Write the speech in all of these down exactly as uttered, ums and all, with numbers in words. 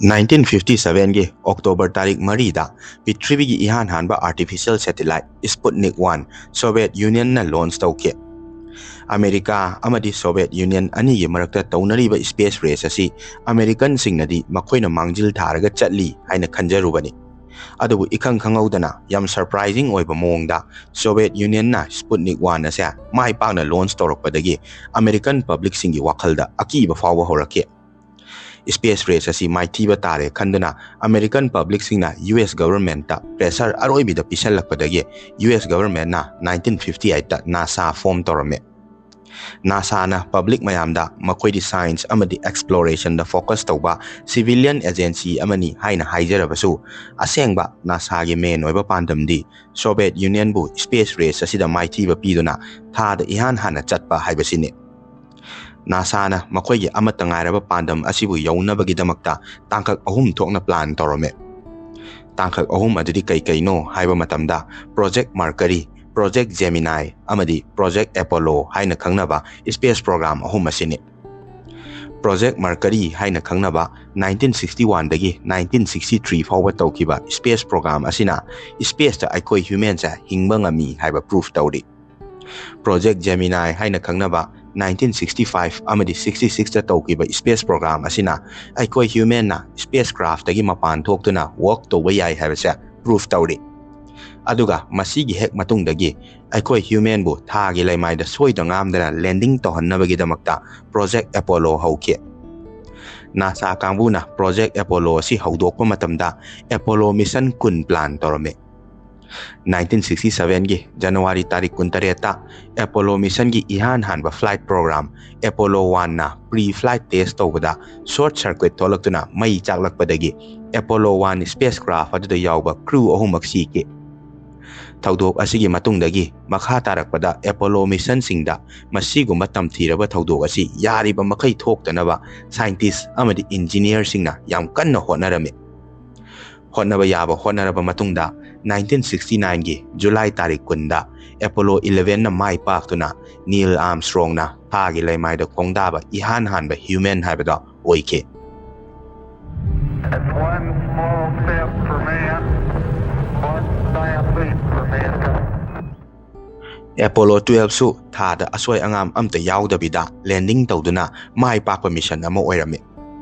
Nineteen fifty ꯁꯚꯦꯟꯒꯤ October ꯇꯥꯔꯤꯛ ꯃꯔꯤꯗ ꯄ꯭ꯔꯤꯊꯤꯕꯤꯒꯤ ꯏꯍꯥꯟ ꯍꯥꯟꯕ artificial satellite Sputnik one Soviet ꯌꯨꯅꯤꯌꯟꯅ ꯂꯣꯟꯆ ꯇꯧꯈꯤ꯫ ꯑꯃꯦꯔꯤꯀꯥ ꯑꯃꯗꯤ ꯁꯣꯚꯤꯌꯦꯠ ꯌꯨꯅꯤꯌꯟ ꯑꯅꯤꯒꯤ ꯃꯔꯛꯇ ꯇꯧꯅꯔꯤꯕ ꯁ꯭ꯄꯦꯁ ꯔꯦꯁ ꯑꯁꯤ ꯑꯃꯦꯔꯤꯀꯟꯁꯤꯡꯅꯗꯤ ꯃꯈꯣꯏꯅ ꯃꯥꯡꯖꯤꯜ ꯊꯥꯔꯒ ꯆꯠꯂꯤ ꯍꯥꯏꯅ ꯈꯟꯖꯔꯨꯕꯅꯤ꯫ ꯑꯗꯨꯕꯨ ꯏꯈꯪ ꯈꯪꯍꯧꯗꯅ ꯌꯥꯝ ꯁꯔꯄ꯭ꯔꯥꯏꯖꯤꯡ ꯑꯣꯏꯕ ꯃꯑꯣꯡꯗ ꯁꯣꯚꯤꯌꯦꯠ ꯌꯨꯅꯤꯌꯟꯅ ꯁ꯭ꯄꯨꯠꯅꯤꯛ ꯋꯥꯟ ꯑꯁꯦ ꯃꯥꯏ ꯄꯥꯛꯅ ꯂꯣꯟꯆ ꯇꯧꯔꯛꯄꯗꯒꯤ ꯑꯃꯦꯔꯤꯀꯟ ꯄꯕ꯭ꯂꯤꯛꯁꯤꯡꯒꯤ ꯋꯥꯈꯜꯗ ꯑꯀꯤꯕ ꯐꯥꯎꯕ ꯍꯧꯔꯛꯈꯤ꯫ ꯁ꯭ꯄꯦꯁ ꯔꯦꯁ ꯑꯁꯤ ꯃꯥꯏꯊꯤꯕ ꯇꯥꯔꯦ ꯈꯟꯗꯨꯅ ꯑꯃꯦꯔꯤꯀꯟ ꯄꯕ꯭ꯂꯤꯛꯁꯤꯡꯅ ꯌꯨ ꯑꯦꯁ ꯒꯚꯔꯟꯃꯦꯟꯠꯇ ꯄ꯭ꯔꯦꯁꯔ ꯑꯔꯣꯏꯕꯤꯗ ꯄꯤꯁꯜꯂꯛꯄꯗꯒꯤ ꯌꯨ ꯑꯦꯁ ꯒꯚꯔꯟꯃꯦꯟꯠꯅ ꯅꯥꯏꯟꯇꯤꯟ ꯐꯤꯐꯇꯤ ꯑꯩꯠꯇ ꯅꯥꯁꯥ ꯐꯣꯔꯝ ꯇꯧꯔꯝꯃꯤ꯫ ꯅꯥꯁꯥꯅ ꯄꯕ꯭ꯂꯤꯛ ꯃꯌꯥꯝꯗ ꯃꯈꯣꯏꯗꯤ ꯁꯥꯏꯟꯁ ꯑꯃꯗꯤ ꯑꯦꯛꯁꯄ꯭ꯂꯣꯔꯦꯁꯟꯗ ꯐꯣꯀꯁ ꯇꯧꯕ ꯁꯤꯚꯤꯂꯤꯌꯟ ꯑꯦꯖꯦꯟꯁꯤ ꯑꯃꯅꯤ ꯍꯥꯏꯅ ꯍꯥꯏꯖꯔꯕꯁꯨ, ꯑꯁꯦꯡꯕ ꯅꯥꯁꯥꯒꯤ ꯃꯦꯟ ꯑꯣꯏꯕ ꯄꯥꯟꯗꯝꯗꯤ ꯁꯣꯚꯤꯌꯦꯠ ꯌꯨꯅꯤꯌꯟꯕꯨ ꯁ꯭ꯄꯦꯁ ꯔꯦꯁ ꯑꯁꯤꯗ ꯃꯥꯏꯊꯤꯕ ꯄꯤꯗꯨꯅ ꯊꯥꯗ ꯏꯍꯥꯟ ꯍꯥꯟꯅ ꯆꯠꯄ ꯍꯥꯏꯕꯁꯤꯅꯤ꯫ ꯅꯥꯁꯥꯅ ꯃꯈꯣꯏꯒꯤ ꯑꯃꯠꯇ ꯉꯥꯏꯔꯕ ꯄꯥꯟꯗꯝ ꯑꯁꯤꯕꯨ ꯌꯧꯅꯕꯒꯤꯗꯃꯛꯇ ꯇꯥꯡꯀꯛ ꯑꯍꯨꯝ ꯊꯣꯛꯅ ꯄ꯭ꯂꯥꯟ ꯇꯧꯔꯝꯃꯤ꯫ ꯇꯥꯡꯀꯛ ꯑꯍꯨꯝ ꯑꯗꯨꯗꯤ ꯀꯩ ꯀꯩꯅꯣ ꯍꯥꯏꯕ ꯃꯇꯝꯗ, ꯄ꯭ꯔꯣꯖꯦꯛ ꯃꯔꯀꯔꯤ, ꯄ꯭ꯔꯣꯖꯦꯛ ꯖꯦꯃꯤꯅꯥꯏ ꯑꯃꯗꯤ ꯄ꯭ꯔꯣꯖꯦꯛ ꯑꯦꯄꯣꯂꯣ ꯍꯥꯏꯅ ꯈꯪꯅꯕ ꯁ꯭ꯄꯦꯁ ꯄ꯭ꯔꯣꯒ꯭ꯔꯥꯝ ꯑꯍꯨꯝ ꯑꯁꯤꯅꯤ꯫ ꯄ꯭ꯔꯣꯖꯦꯛ ꯃꯔꯀꯔꯤ ꯍꯥꯏꯅ ꯈꯪꯅꯕ ꯅꯥꯏꯟꯇꯤꯟ ꯁꯤꯛꯁꯇꯤ ꯋꯥꯟꯗꯒꯤ ꯅꯥꯏꯟꯇꯤꯟ ꯁꯤꯛꯁꯇꯤ ꯊ꯭ꯔꯤ ꯐꯥꯎꯕ ꯇꯧꯈꯤꯕ ꯁ꯭ꯄꯦꯁ ꯄ꯭ꯔꯣꯒ꯭ꯔꯥꯝ ꯑꯁꯤꯅ ꯁ꯭ꯄꯦꯁꯇ ꯑꯩꯈꯣꯏ ꯍ꯭ꯌꯨꯃꯦꯟꯁꯦ ꯍꯤꯡꯕ ꯉꯝꯃꯤ ꯍꯥꯏꯕ ꯄ꯭ꯔꯨꯐ ꯇꯧꯔꯤ꯫ ꯄ꯭ꯔꯣꯖꯦꯛ ꯖꯦꯃꯤꯅꯥꯏ ꯍꯥꯏꯅ ꯈꯪꯅꯕ ꯅꯥꯏꯟꯇꯤꯟ ꯁꯤꯛꯁꯇꯤ ꯐꯥꯏꯚ ꯑꯃꯗꯤ ꯁꯤꯛꯁꯇꯤ ꯁꯤꯛꯁꯇ ꯇꯧꯈꯤꯕ ꯁ꯭ꯄꯦꯁ ꯄ꯭ꯔꯣꯒ꯭ꯔꯥꯝ ꯑꯁꯤꯅ ꯑꯩꯈꯣꯏ ꯍ꯭ꯌꯨꯃꯦꯟꯅ ꯁ꯭ꯄꯦꯁ ꯀ꯭ꯔꯥꯐꯇꯒꯤ ꯃꯄꯥꯟ ꯊꯣꯛꯇꯨꯅ ꯋꯔꯛ ꯇꯧꯕ ꯌꯥꯏ ꯍꯥꯏꯕꯁꯦ ꯄ꯭ꯔꯨꯐ ꯇꯧꯔꯤ꯫ ꯑꯗꯨꯒ ꯃꯁꯤꯒꯤ ꯍꯦꯛ ꯃꯇꯨꯡꯗꯒꯤ ꯑꯩꯈꯣꯏ ꯍ꯭ꯌꯨꯃꯦꯟꯕꯨ ꯊꯥꯒꯤ ꯂꯩꯃꯥꯏꯗ ꯁꯣꯏꯗ ꯉꯥꯝꯗꯅ ꯂꯦꯟꯗꯤꯡ ꯇꯧꯍꯟꯅꯕꯒꯤꯗꯃꯛꯇ ꯄ꯭ꯔꯣꯖꯦꯛ ꯑꯦꯄꯣꯂꯣ ꯍꯧꯈꯤ꯫ ꯅꯥꯁꯥ ꯀꯥꯡꯕꯨꯅ ꯄ꯭ꯔꯣꯖꯦꯛ ꯑꯦꯄꯣꯂꯣ ꯑꯁꯤ ꯍꯧꯗꯣꯛꯄ ꯃꯇꯝꯗ ꯑꯦꯄꯣꯂꯣ ꯃꯤꯁꯟ ꯀꯨꯟ ꯄ꯭ꯂꯥꯟ ꯇꯧꯔꯝꯃꯤ꯫ ꯅꯥꯏꯟꯇꯤꯟ ꯁꯤꯛꯁꯇꯤ ꯁꯚꯦꯟꯒꯤ ꯖꯅꯋꯥꯔꯤ ꯇꯥꯔꯤꯛ ꯀꯨꯟꯇꯔꯦꯠꯇ ꯑꯦꯄꯣꯂꯣ ꯃꯤꯁꯟꯒꯤ ꯏꯍꯥꯟ ꯍꯥꯟꯕ ꯐ꯭ꯂꯥꯏꯠ ꯄ꯭ꯔꯣꯒ꯭ꯔꯥꯝ ꯑꯦꯄꯣꯂꯣ ꯋꯥꯟꯅ ꯄ꯭ꯔꯤ ꯐ꯭ꯂꯥꯏꯠ ꯇꯦꯁ ꯇꯧꯕꯗ ꯁꯣꯔꯠ ꯁꯔꯀ꯭ꯋꯤꯠ ꯊꯣꯛꯂꯛꯇꯨꯅ ꯃꯩ ꯆꯥꯛꯂꯛꯄꯗꯒꯤ ꯑꯦꯄꯣꯂꯣ ꯋꯥꯟ ꯁ꯭ꯄꯦꯁ ꯀ꯭ꯔꯥꯐ ꯑꯗꯨꯗ ꯌꯥꯎꯕ ꯀ꯭ꯔꯨ ꯑꯍꯨꯝꯃꯛ ꯁꯤꯈꯤ꯫ ꯊꯧꯗꯣꯛ ꯑꯁꯤꯒꯤ ꯃꯇꯨꯡꯗꯒꯤ ꯃꯈꯥ ꯇꯥꯔꯛꯄꯗ ꯑꯦꯄꯣꯂꯣ ꯃꯤꯁꯟꯁꯤꯡꯗ ꯃꯁꯤꯒꯨꯝꯕ ꯇꯝꯊꯤꯔꯕ ꯊꯧꯗꯣꯛ ꯑꯁꯤ ꯌꯥꯔꯤꯕ ꯃꯈꯩ ꯊꯣꯛꯇꯅꯕ ꯁꯥꯏꯟꯇꯤꯁ ꯑꯃꯗꯤ ꯏꯟꯖꯤꯅꯤꯌꯔꯁꯤꯡꯅ ꯌꯥꯝ ꯀꯟꯅ ꯍꯣꯠꯅꯔꯝꯃꯤ꯫ ꯍꯣꯠꯅꯕ ꯌꯥꯕ ꯍꯣꯠꯅꯔꯕ ꯃꯇꯨꯡꯗ, ꯅꯥꯏꯟꯇꯤꯟ ꯁꯤꯛꯁꯇꯤ ꯅꯥꯏꯟꯒꯤ ꯖꯨꯂꯥꯏ ꯇꯥꯔꯤꯛ ꯀꯨꯟꯗ ꯑꯦꯄꯣꯂꯣ ꯏꯂꯦꯚꯦꯟꯅ ꯃꯥꯏ ꯄꯥꯛꯇꯨꯅ ꯅꯤꯜ ꯑꯥꯔꯝꯁ꯭ꯇ꯭ꯔꯣꯡꯅ ꯊꯥꯒꯤ ꯂꯩꯃꯥꯏꯗ ꯈꯣꯡꯗꯥꯕ ꯏꯍꯥꯟ ꯍꯥꯟꯕ ꯍ꯭ꯌꯨꯃꯦꯟ ꯍꯥꯏꯕꯗꯣ ꯑꯣꯏꯈꯤ꯫ It's one small step for man, one giant leap for mankind. Apollo ꯇꯨꯋꯦꯜꯞꯁꯨ ꯊꯥꯗ ꯑꯁꯣꯏ ꯑꯉꯥꯝ ꯑꯝꯇ ꯌꯥꯎꯗꯕꯤꯗ ꯂꯦꯟꯗꯤꯡ ꯇꯧꯗꯨꯅ ꯃꯥꯏ ꯄꯥꯛꯄ ꯃꯤꯁꯟ ꯑꯃ ꯑꯣꯏꯔꯝꯃꯤ꯫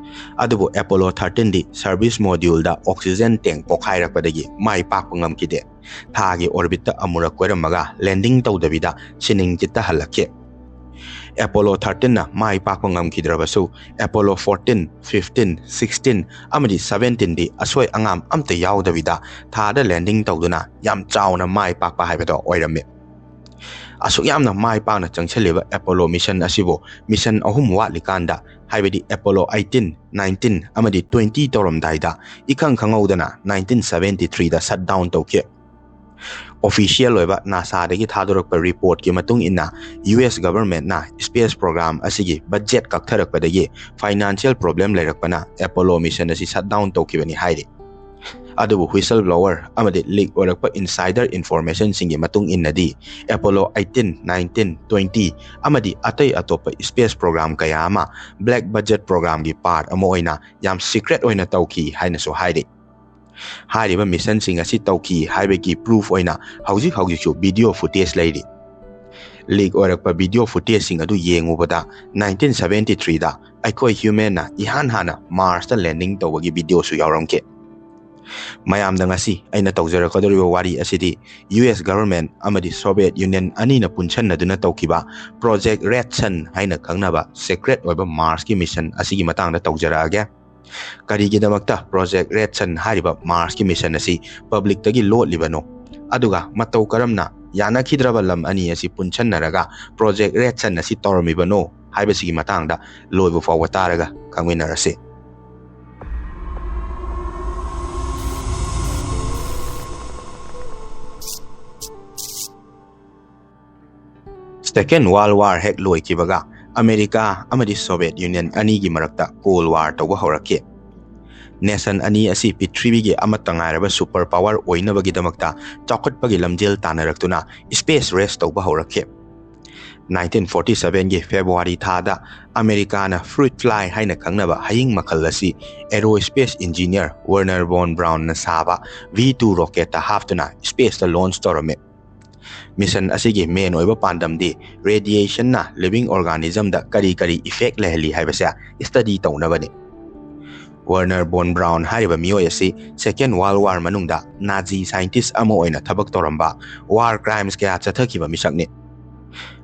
ꯑꯗꯨꯕꯨ ꯑꯦꯄꯣꯂꯣ ꯊꯥꯔꯇꯤꯟꯗꯤ ꯁꯔꯚꯤꯁ ꯃꯣꯗ꯭ꯌꯨꯜꯗ ꯑꯣꯛꯁꯤꯖꯦꯟ ꯇꯦꯡ ꯄꯣꯈꯥꯏꯔꯛꯄꯗꯒꯤ ꯃꯥꯏ ꯄꯥꯛꯄ ꯉꯝꯈꯤꯗꯦ꯫ ꯊꯥꯒꯤ ꯑꯣꯔꯕꯤꯠꯇ ꯑꯃꯨꯔꯛ ꯀꯣꯏꯔꯝꯃꯒ ꯂꯦꯟꯗꯤꯡ ꯇꯧꯗꯕꯤꯗ ꯁꯤꯅꯤꯡ ꯆꯤꯠꯇ ꯍꯜꯂꯛꯈꯤ꯫ ꯑꯦꯄꯣꯂꯣ ꯊꯥꯔꯇꯤꯟꯅ ꯃꯥꯏ ꯄꯥꯛꯄ ꯉꯝꯈꯤꯗ꯭ꯔꯕꯁꯨ, ꯑꯦꯄꯣꯂꯣ ꯐꯣꯔꯇꯤꯟ, ꯐꯤꯐꯇꯤꯟ, ꯁꯤꯛꯁꯇꯤꯟ ꯑꯃꯗꯤ ꯁꯕꯦꯟꯇꯤꯟꯗꯤ ꯑꯁꯣꯏ ꯑꯉꯥꯝ ꯑꯝꯇ ꯌꯥꯎꯗꯕꯤꯗ ꯊꯥꯗ ꯂꯦꯟꯗꯤꯡ ꯇꯧꯗꯨꯅ ꯌꯥꯝ ꯆꯥꯎꯅ ꯃꯥꯏ ꯄꯥꯛꯄ ꯍꯥꯏꯕꯗꯣ ꯑꯣꯏꯔꯝꯃꯤ꯫ ꯑꯁꯨꯛ ꯌꯥꯝꯅ ꯃꯥꯏ ꯄꯥꯛꯅ ꯆꯪꯁꯤꯜꯂꯤꯕ ꯑꯦꯄꯣꯂꯣ ꯃꯤꯁꯟ ꯑꯁꯤꯕꯨ ꯃꯤꯁꯟ ꯑꯍꯨꯝ ꯋꯥꯠꯂꯤꯀꯥꯟꯗ, ꯍꯥꯏꯕꯗꯤ ꯑꯦꯄꯣꯂꯣ ꯑꯩꯠꯇꯤꯟ, ꯅꯥꯏꯟꯇꯤꯟ ꯑꯃꯗꯤ ꯇ꯭ꯋꯦꯟꯇꯤ ꯇꯧꯔꯝꯗꯥꯏꯗ, ꯏꯈꯪ ꯈꯪꯍꯧꯗꯅ ꯅꯥꯏꯟꯇꯤꯟ ꯁꯕꯦꯟꯇꯤ ꯊ꯭ꯔꯤꯗ ꯁꯠ ꯗꯥꯎꯟ ꯇꯧꯈꯤ꯫ ꯑꯣꯐꯤꯁꯤꯌꯦꯜ ꯑꯣꯏꯕ ꯅꯥꯁꯥꯗꯒꯤ ꯊꯥꯗꯣꯔꯛꯄ ꯔꯤꯄꯣꯔꯠꯀꯤ ꯃꯇꯨꯡ ꯏꯟꯅ, ꯌꯨ ꯑꯦꯁ ꯒꯚꯔꯟꯃꯦꯟꯠꯅ ꯁ꯭ꯄꯦꯁ ꯄ꯭ꯔꯣꯒ꯭ꯔꯥꯝ ꯑꯁꯤꯒꯤ ꯕꯖꯦꯠ ꯀꯛꯊꯔꯛꯄꯗꯒꯤ ꯐꯥꯏꯅꯥꯟꯁꯤꯌꯦꯜ ꯄ꯭ꯔꯣꯕ꯭ꯂꯦꯝ ꯂꯩꯔꯛꯄꯅ ꯑꯦꯄꯣꯂꯣ ꯃꯤꯁꯟ ꯑꯁꯤ ꯁꯠ ꯗꯥꯎꯟ ꯇꯧꯈꯤꯕꯅꯤ ꯍꯥꯏꯔꯤ꯫ ꯑꯗꯨꯕꯨ ꯋꯤꯁꯜ ꯕ꯭ꯂꯣꯋꯔ ꯑꯃꯗꯤ ꯂꯤꯛ ꯑꯣꯏꯔꯛꯄ ꯏꯟꯁꯥꯏꯗꯔ ꯏꯟꯐꯣꯔꯃꯦꯁꯟꯁꯤꯡꯒꯤ ꯃꯇꯨꯡ ꯏꯟꯅꯗꯤ, ꯑꯦꯄꯣꯂꯣ ꯑꯩꯠꯇꯤꯟ, ꯅꯥꯏꯟꯇꯤꯟ, ꯇ꯭ꯋꯦꯟꯇꯤ ꯑꯃꯗꯤ ꯑꯇꯩ ꯑꯇꯣꯞꯄ ꯁ꯭ꯄꯦꯁ ꯄ꯭ꯔꯣꯒ꯭ꯔꯥꯝ ꯀꯌꯥ ꯑꯃ ꯕ꯭ꯂꯦꯛ ꯕꯖꯦꯠ ꯄ꯭ꯔꯣꯒ꯭ꯔꯥꯝꯒꯤ ꯄꯥꯔꯠ ꯑꯃ ꯑꯣꯏꯅ ꯌꯥꯝ ꯁꯤꯀ꯭ꯔꯦꯠ ꯑꯣꯏꯅ ꯇꯧꯈꯤ ꯍꯥꯏꯅꯁꯨ ꯍꯥꯏꯔꯤ꯫ ꯍꯥꯏꯔꯤꯕ ꯃꯤꯁꯟꯁꯤꯡ ꯑꯁꯤ ꯇꯧꯈꯤ ꯍꯥꯏꯕꯒꯤ ꯄ꯭ꯔꯨꯐ ꯑꯣꯏꯅ ꯍꯧꯖꯤꯛ ꯍꯧꯖꯤꯛꯁꯨ ꯚꯤꯗꯤꯑꯣ ꯐꯨꯇꯦꯖ ꯂꯩꯔꯤ꯫ ꯂꯤꯛ ꯑꯣꯏꯔꯛꯄ ꯚꯤꯗꯤꯑꯣ ꯐꯨꯇꯦꯖꯁꯤꯡ ꯑꯗꯨ ꯌꯦꯡꯉꯨꯕꯗ, ꯅꯥꯏꯟꯇꯤꯟ ꯁꯕꯦꯟꯇꯤ ꯊ꯭ꯔꯤꯗ ꯑꯩꯈꯣꯏ ꯍ꯭ꯌꯨꯃꯦꯟꯅ ꯏꯍꯥꯟ ꯍꯥꯟꯅ ꯃꯥꯔꯁꯇ ꯂꯦꯟꯗꯤꯡ ꯇꯧꯕꯒꯤ ꯚꯤꯗꯤꯑꯣꯁꯨ ꯌꯥꯎꯔꯝꯈꯤ꯫ ꯃꯌꯥꯝꯗ ꯉꯁꯤ ꯑꯩꯅ ꯇꯧꯖꯔꯛꯀꯗꯧꯔꯤꯕ ꯋꯥꯔꯤ ꯑꯁꯤꯗꯤ ꯌꯨ ꯑꯦꯁ ꯒꯚꯔꯟꯃꯦꯟꯠ ꯑꯃꯗꯤ ꯁꯣꯚꯤꯌꯦꯠ ꯌꯨꯅꯤꯌꯟ ꯑꯅꯤꯅ ꯄꯨꯟꯁꯟꯅꯗꯨꯅ ꯇꯧꯈꯤꯕ ꯄ꯭ꯔꯣꯖꯦꯛ ꯔꯦꯗ ꯁꯟ ꯍꯥꯏꯅ ꯈꯪꯅꯕ ꯁꯤꯀ꯭ꯔꯦꯠ ꯑꯣꯏꯕ ꯃꯥꯔꯁꯀꯤ ꯃꯤꯁꯟ ꯑꯁꯤꯒꯤ ꯃꯇꯥꯡꯗ ꯇꯧꯖꯔꯛꯑꯒꯦ꯫ ꯀꯔꯤꯒꯤꯗꯃꯛꯇ ꯄ꯭ꯔꯣꯖꯦꯛ ꯔꯦꯗ ꯁꯟ ꯍꯥꯏꯔꯤꯕ ꯃꯥꯔꯁꯀꯤ ꯃꯤꯁꯟ ꯑꯁꯤ ꯄꯕ꯭ꯂꯤꯛꯇꯒꯤ ꯂꯣꯠꯂꯤꯕꯅꯣ? ꯑꯗꯨꯒ ꯃꯇꯧ ꯀꯔꯝꯅ ꯌꯥꯅꯈꯤꯗ꯭ꯔꯕ ꯂꯝ ꯑꯅꯤ ꯑꯁꯤ ꯄꯨꯟꯁꯟꯅꯔꯒ ꯄ꯭ꯔꯣꯖꯦꯛ ꯔꯦꯗ ꯁꯟ ꯑꯁꯤ ꯇꯧꯔꯝꯃꯤꯕꯅꯣ ꯍꯥꯏꯕꯁꯤꯒꯤ ꯃꯇꯥꯡꯗ ꯂꯣꯏꯕ ꯐꯥꯎꯕ ꯇꯥꯔꯒ ꯈꯪꯃꯤꯟꯅꯔꯁꯤ꯫ ꯁꯦꯀꯦꯟ ꯋꯥꯔꯜ ꯋꯥꯔ ꯍꯦꯛ ꯂꯣꯏꯈꯤꯕꯒ, ꯑꯃꯦꯔꯤꯀꯥ ꯑꯃꯗꯤ ꯁꯣꯚꯤꯌꯦꯠ ꯌꯨꯅꯤꯌꯟ ꯑꯅꯤꯒꯤ ꯃꯔꯛꯇ ꯀꯣꯜ ꯋꯥꯔ ꯇꯧꯕ ꯍꯧꯔꯛꯈꯤ꯫ ꯅꯦꯁꯟ ꯑꯅꯤ ꯑꯁꯤ ꯄ꯭ꯔꯤꯊꯤꯕꯤꯒꯤ ꯑꯃꯠꯇ ꯉꯥꯏꯔꯕ ꯁꯨꯄꯔ ꯄꯥꯋꯔ ꯑꯣꯏꯅꯕꯒꯤꯗꯃꯛꯇ ꯆꯥꯎꯈꯠꯄꯒꯤ ꯂꯝꯖꯦꯜ ꯇꯥꯟꯅꯔꯛꯇꯨꯅ ꯁ꯭ꯄꯦꯁ ꯔꯦꯁ ꯇꯧꯕ ꯍꯧꯔꯛꯈꯤ꯫ ꯅꯥꯏꯟꯇꯤꯟ ꯐꯣꯔꯇꯤ ꯁꯚꯦꯟꯒꯤ ꯐꯦꯕ꯭ꯔꯨꯋꯥꯔꯤ ꯊꯥꯗ ꯑꯃꯦꯔꯤꯀꯥꯅ ꯐ꯭ꯔꯨꯏꯠ ꯐ꯭ꯂꯥꯏ ꯍꯥꯏꯅ ꯈꯪꯅꯕ ꯍꯌꯤꯡ ꯃꯈꯜ ꯑꯁꯤ aerospace engineer Wernher von Braunꯅ ꯁꯥꯕ ꯚꯤ ꯇꯨ ꯔꯣꯀꯦꯠꯇ ꯍꯥꯞꯇꯨꯅ ꯁ꯭ꯄꯦꯁꯇ ꯂꯣꯟꯆ ꯇꯧꯔꯝꯃꯤ꯫ ꯃꯤꯁꯟ ꯑꯁꯤꯒꯤ ꯃꯦꯟ ꯑꯣꯏꯕ ꯄꯥꯟꯗꯝꯗꯤ ꯔꯦꯗꯤꯌꯦꯁꯟꯅ ꯂꯤꯚꯤꯡ ꯑꯣꯔꯒꯥꯅꯤꯖꯝꯗ ꯀꯔꯤ ꯀꯔꯤ ꯏꯐꯦꯛ ꯂꯩꯍꯜꯂꯤ ꯍꯥꯏꯕꯁꯦ ꯁ꯭ꯇꯗꯤ ꯇꯧꯅꯕꯅꯤ꯫ ꯋꯔꯅꯔ ꯕꯣꯟ ꯕ꯭ꯔꯥꯎꯟ ꯍꯥꯏꯔꯤꯕ ꯃꯤꯑꯣꯏ ꯑꯁꯤ ꯁꯦꯀꯦꯟ ꯋꯥꯔꯜ ꯋꯥꯔ ꯃꯅꯨꯡꯗ ꯅꯥꯖꯤ ꯁꯥꯏꯟꯇꯤꯁ ꯑꯃ ꯑꯣꯏꯅ ꯊꯕꯛ ꯇꯧꯔꯝꯕ, ꯋꯥꯔ ꯀ꯭ꯔꯥꯏꯝꯁ ꯀꯌꯥ ꯆꯠꯊꯈꯤꯕ ꯃꯤꯁꯛꯅꯤ꯫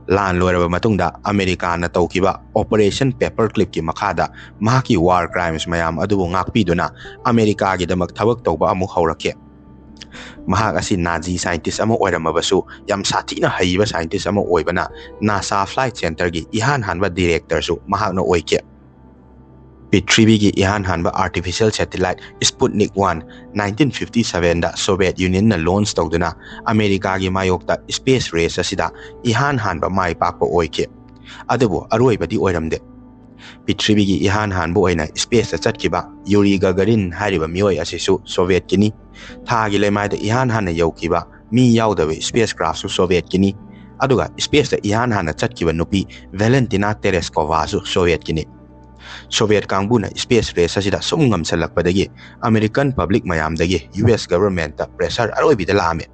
ꯂꯥꯟ ꯂꯣꯏꯔꯕ ꯃꯇꯨꯡꯗ ꯑꯃꯦꯔꯤꯀꯥꯅ ꯇꯧꯈꯤꯕ ꯑꯣꯄꯔꯦꯁꯟ ꯄꯦꯄꯔ ꯀ꯭ꯂꯤꯞꯀꯤ ꯃꯈꯥꯗ ꯃꯍꯥꯛꯀꯤ ꯋꯥꯔ ꯀ꯭ꯔꯥꯏꯝꯁ ꯃꯌꯥꯝ ꯑꯗꯨꯕꯨ ꯉꯥꯛꯄꯤꯗꯨꯅ ꯑꯃꯦꯔꯤꯀꯥꯒꯤꯗꯃꯛ ꯊꯕꯛ ꯇꯧꯕ ꯑꯃꯨꯛ ꯍꯧꯔꯛꯈꯤ꯫ ꯃꯍꯥꯛ ꯑꯁꯤ ꯅꯥꯖꯤ ꯁꯥꯏꯟꯇꯤꯁ ꯑꯃ ꯑꯣꯏꯔꯝꯃꯕꯁꯨ, ꯌꯥꯝ ꯁꯥꯊꯤꯅ ꯍꯩꯕ ꯁꯥꯏꯟꯇꯤꯁ ꯑꯃ ꯑꯣꯏꯕꯅ ꯅꯥꯁꯥ ꯐ꯭ꯂꯥꯏꯠ ꯁꯦꯟꯇꯔꯒꯤ ꯏꯍꯥꯟ ꯍꯥꯟꯕ ꯗꯤꯔꯦꯛꯇꯔꯁꯨ ꯃꯍꯥꯛꯅ ꯑꯣꯏꯈꯤ꯫ ꯄ꯭ꯔꯤꯊꯤꯕꯤꯒꯤ ꯏꯍꯥꯟ ꯍꯥꯟꯕ artificial satellite Sputnik one nineteen fifty ꯁꯚꯦꯟꯗ ꯁꯣꯚꯤꯌꯦꯠ ꯌꯨꯅꯤꯌꯟꯅ ꯂꯣꯟꯆ ꯇꯧꯗꯨꯅ ꯑꯃꯦꯔꯤꯀꯥꯒꯤ ꯃꯥꯌꯣꯛꯇ ꯁ꯭ꯄꯦꯁ ꯔꯦꯁ ꯑꯁꯤꯗ ꯏꯍꯥꯟ ꯍꯥꯟꯕ ꯃꯥꯏ ꯄꯥꯛꯄ ꯑꯣꯏꯈꯤ꯫ ꯑꯗꯨꯕꯨ ꯑꯔꯣꯏꯕꯗꯤ ꯑꯣꯏꯔꯝꯗꯦ꯫ ꯄ꯭ꯔꯤꯊꯤꯕꯤꯒꯤ ꯏꯍꯥꯟ ꯍꯥꯟꯕ ꯑꯣꯏꯅ ꯁ꯭ꯄꯦꯁꯇ ꯆꯠꯈꯤꯕ ꯌꯨꯔꯤ ꯒꯒꯥꯔꯤꯟ ꯍꯥꯏꯔꯤꯕ ꯃꯤꯑꯣꯏ ꯑꯁꯤꯁꯨ ꯁꯣꯚꯤꯌꯦꯠꯀꯤꯅꯤ꯫ ꯊꯥꯒꯤ ꯂꯩꯃꯥꯏꯗ ꯏꯍꯥꯟ ꯍꯥꯟꯅ ꯌꯧꯈꯤꯕ ꯃꯤ ꯌꯥꯎꯗꯕ ꯁ꯭ꯄꯦꯁ ꯀ꯭ꯔꯥꯐꯁꯨ ꯁꯣꯚꯤꯌꯦꯠꯀꯤꯅꯤ꯫ ꯑꯗꯨꯒ ꯁ꯭ꯄꯦꯁꯇ ꯏꯍꯥꯟ ꯍꯥꯟꯅ ꯆꯠꯈꯤꯕ ꯅꯨꯄꯤ ꯚꯦꯂꯦꯟꯇꯤꯅꯥ ꯇꯦꯔꯦꯁꯀꯣꯚꯥꯁꯨ ꯁꯣꯚꯤꯌꯦꯠꯀꯤꯅꯤ꯫ ꯁꯣꯚꯤꯌꯦꯠ ꯀꯥꯡꯕꯨꯅ ꯁ꯭ꯄꯦꯁ ꯔꯦꯁ ꯑꯁꯤꯗ ꯁꯨꯝ ꯉꯝꯁꯜꯂꯛꯄꯗꯒꯤ ꯑꯃꯦꯔꯤꯀꯟ ꯄꯕ꯭ꯂꯤꯛ ꯃꯌꯥꯝꯗꯒꯤ ꯌꯨ ꯑꯦꯁ ꯒꯚꯔꯟꯃꯦꯟꯠꯇ ꯄ꯭ꯔꯦꯁꯔ ꯑꯔꯣꯏꯕꯤꯗ ꯂꯥꯛꯑꯝꯃꯤ꯫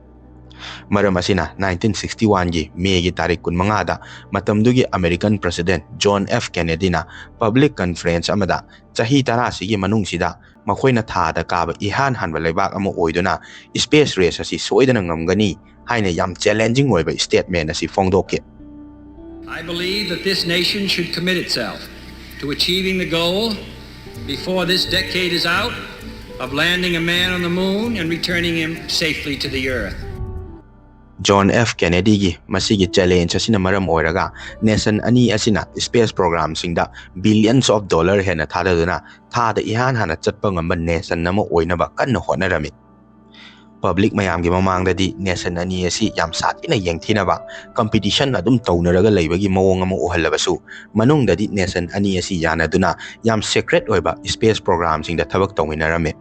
ꯃꯔꯝ ꯑꯁꯤꯅ ꯅꯥꯏꯟꯇꯤꯟ ꯁꯤꯛꯁꯇꯤ ꯋꯥꯟꯒꯤ ꯃꯦꯒꯤ ꯇꯥꯔꯤꯛ ꯀꯨꯟꯃꯉꯥꯗ ꯃꯇꯝꯗꯨꯒꯤ ꯑꯃꯦꯔꯤꯀꯟ ꯄ꯭ꯔꯁꯤꯗꯦꯟꯠ ꯖꯣꯟ ꯑꯦꯐ ꯀꯦꯅꯦꯗꯤꯅ ꯄꯕ꯭ꯂꯤꯛ ꯀꯟꯐꯔꯦꯟꯁ ꯑꯃꯗ ꯆꯍꯤ ꯇꯔꯥꯁꯤꯒꯤ ꯃꯅꯨꯡꯁꯤꯗ ꯃꯈꯣꯏꯅ ꯊꯥꯗ ꯀꯥꯕ ꯏꯍꯥꯟ ꯍꯥꯟꯕ ꯂꯩꯕꯥꯛ ꯑꯃ ꯑꯣꯏꯗꯨꯅ ꯁ꯭ꯄꯦꯁ ꯔꯦꯁ ꯑꯁꯤ ꯁꯣꯏꯗꯅ ꯉꯝꯒꯅꯤ ꯍꯥꯏꯅ ꯌꯥꯝ ꯆꯦꯂꯦꯟꯖꯤꯡ ꯑꯣꯏꯕ ꯁ꯭ꯇꯦꯠꯃꯦꯟꯠ ꯑꯁꯤ ꯐꯣꯡꯗꯣꯛꯈꯤ꯫ I believe that this nation should commit itself to achieving the goal before this decade is out of landing a man on the moon and returning him safely to the earth. John F ꯀꯦꯅꯦꯗꯤꯒꯤ ꯃꯁꯤꯒꯤ challenge ꯑꯁꯤꯅ ꯃꯔꯝ ꯑꯣꯏꯔꯒ nation ꯑꯅꯤ ꯑꯁꯤꯅ space ꯄ꯭ꯔꯣꯒ꯭ꯔꯥꯝꯁꯤꯡꯗ billions of dollar ꯍꯦꯟꯅ ꯊꯥꯗꯗꯨꯅ ꯊꯥꯗ ꯏꯍꯥꯟ ꯍꯥꯟꯅ ꯆꯠꯄ ꯉꯝꯕ ꯅꯦꯁꯟ ꯑꯃ ꯑꯣꯏꯅꯕ ꯀꯟꯅ ꯍꯣꯠꯅꯔꯝꯃꯤ꯫ ꯄꯕ꯭ꯂꯤꯛ ꯃꯌꯥꯝꯒꯤ ꯃꯃꯥꯡꯗꯗꯤ ꯅꯦꯁꯟ ꯑꯅꯤ ꯑꯁꯤ ꯌꯥꯝ ꯁꯥꯊꯤꯅ ꯌꯦꯡꯊꯤꯅꯕ, ꯀꯝꯄꯤꯇꯤꯁꯟ ꯑꯗꯨꯝ ꯇꯧꯅꯔꯒ ꯂꯩꯕꯒꯤ ꯃꯑꯣꯡ ꯑꯃ ꯎꯍꯜꯂꯕꯁꯨ, ꯃꯅꯨꯡꯗꯗꯤ ꯅꯦꯁꯟ ꯑꯅꯤ ꯑꯁꯤ ꯌꯥꯅꯗꯨꯅ ꯌꯥꯝ ꯁꯦꯀ꯭ꯔꯦꯠ ꯑꯣꯏꯕ ꯁ꯭ꯄꯦꯁ ꯄ꯭ꯔꯣꯒ꯭ꯔꯥꯝꯁꯤꯡꯗ ꯊꯕꯛ ꯇꯧꯃꯤꯟꯅꯔꯝꯃꯤ꯫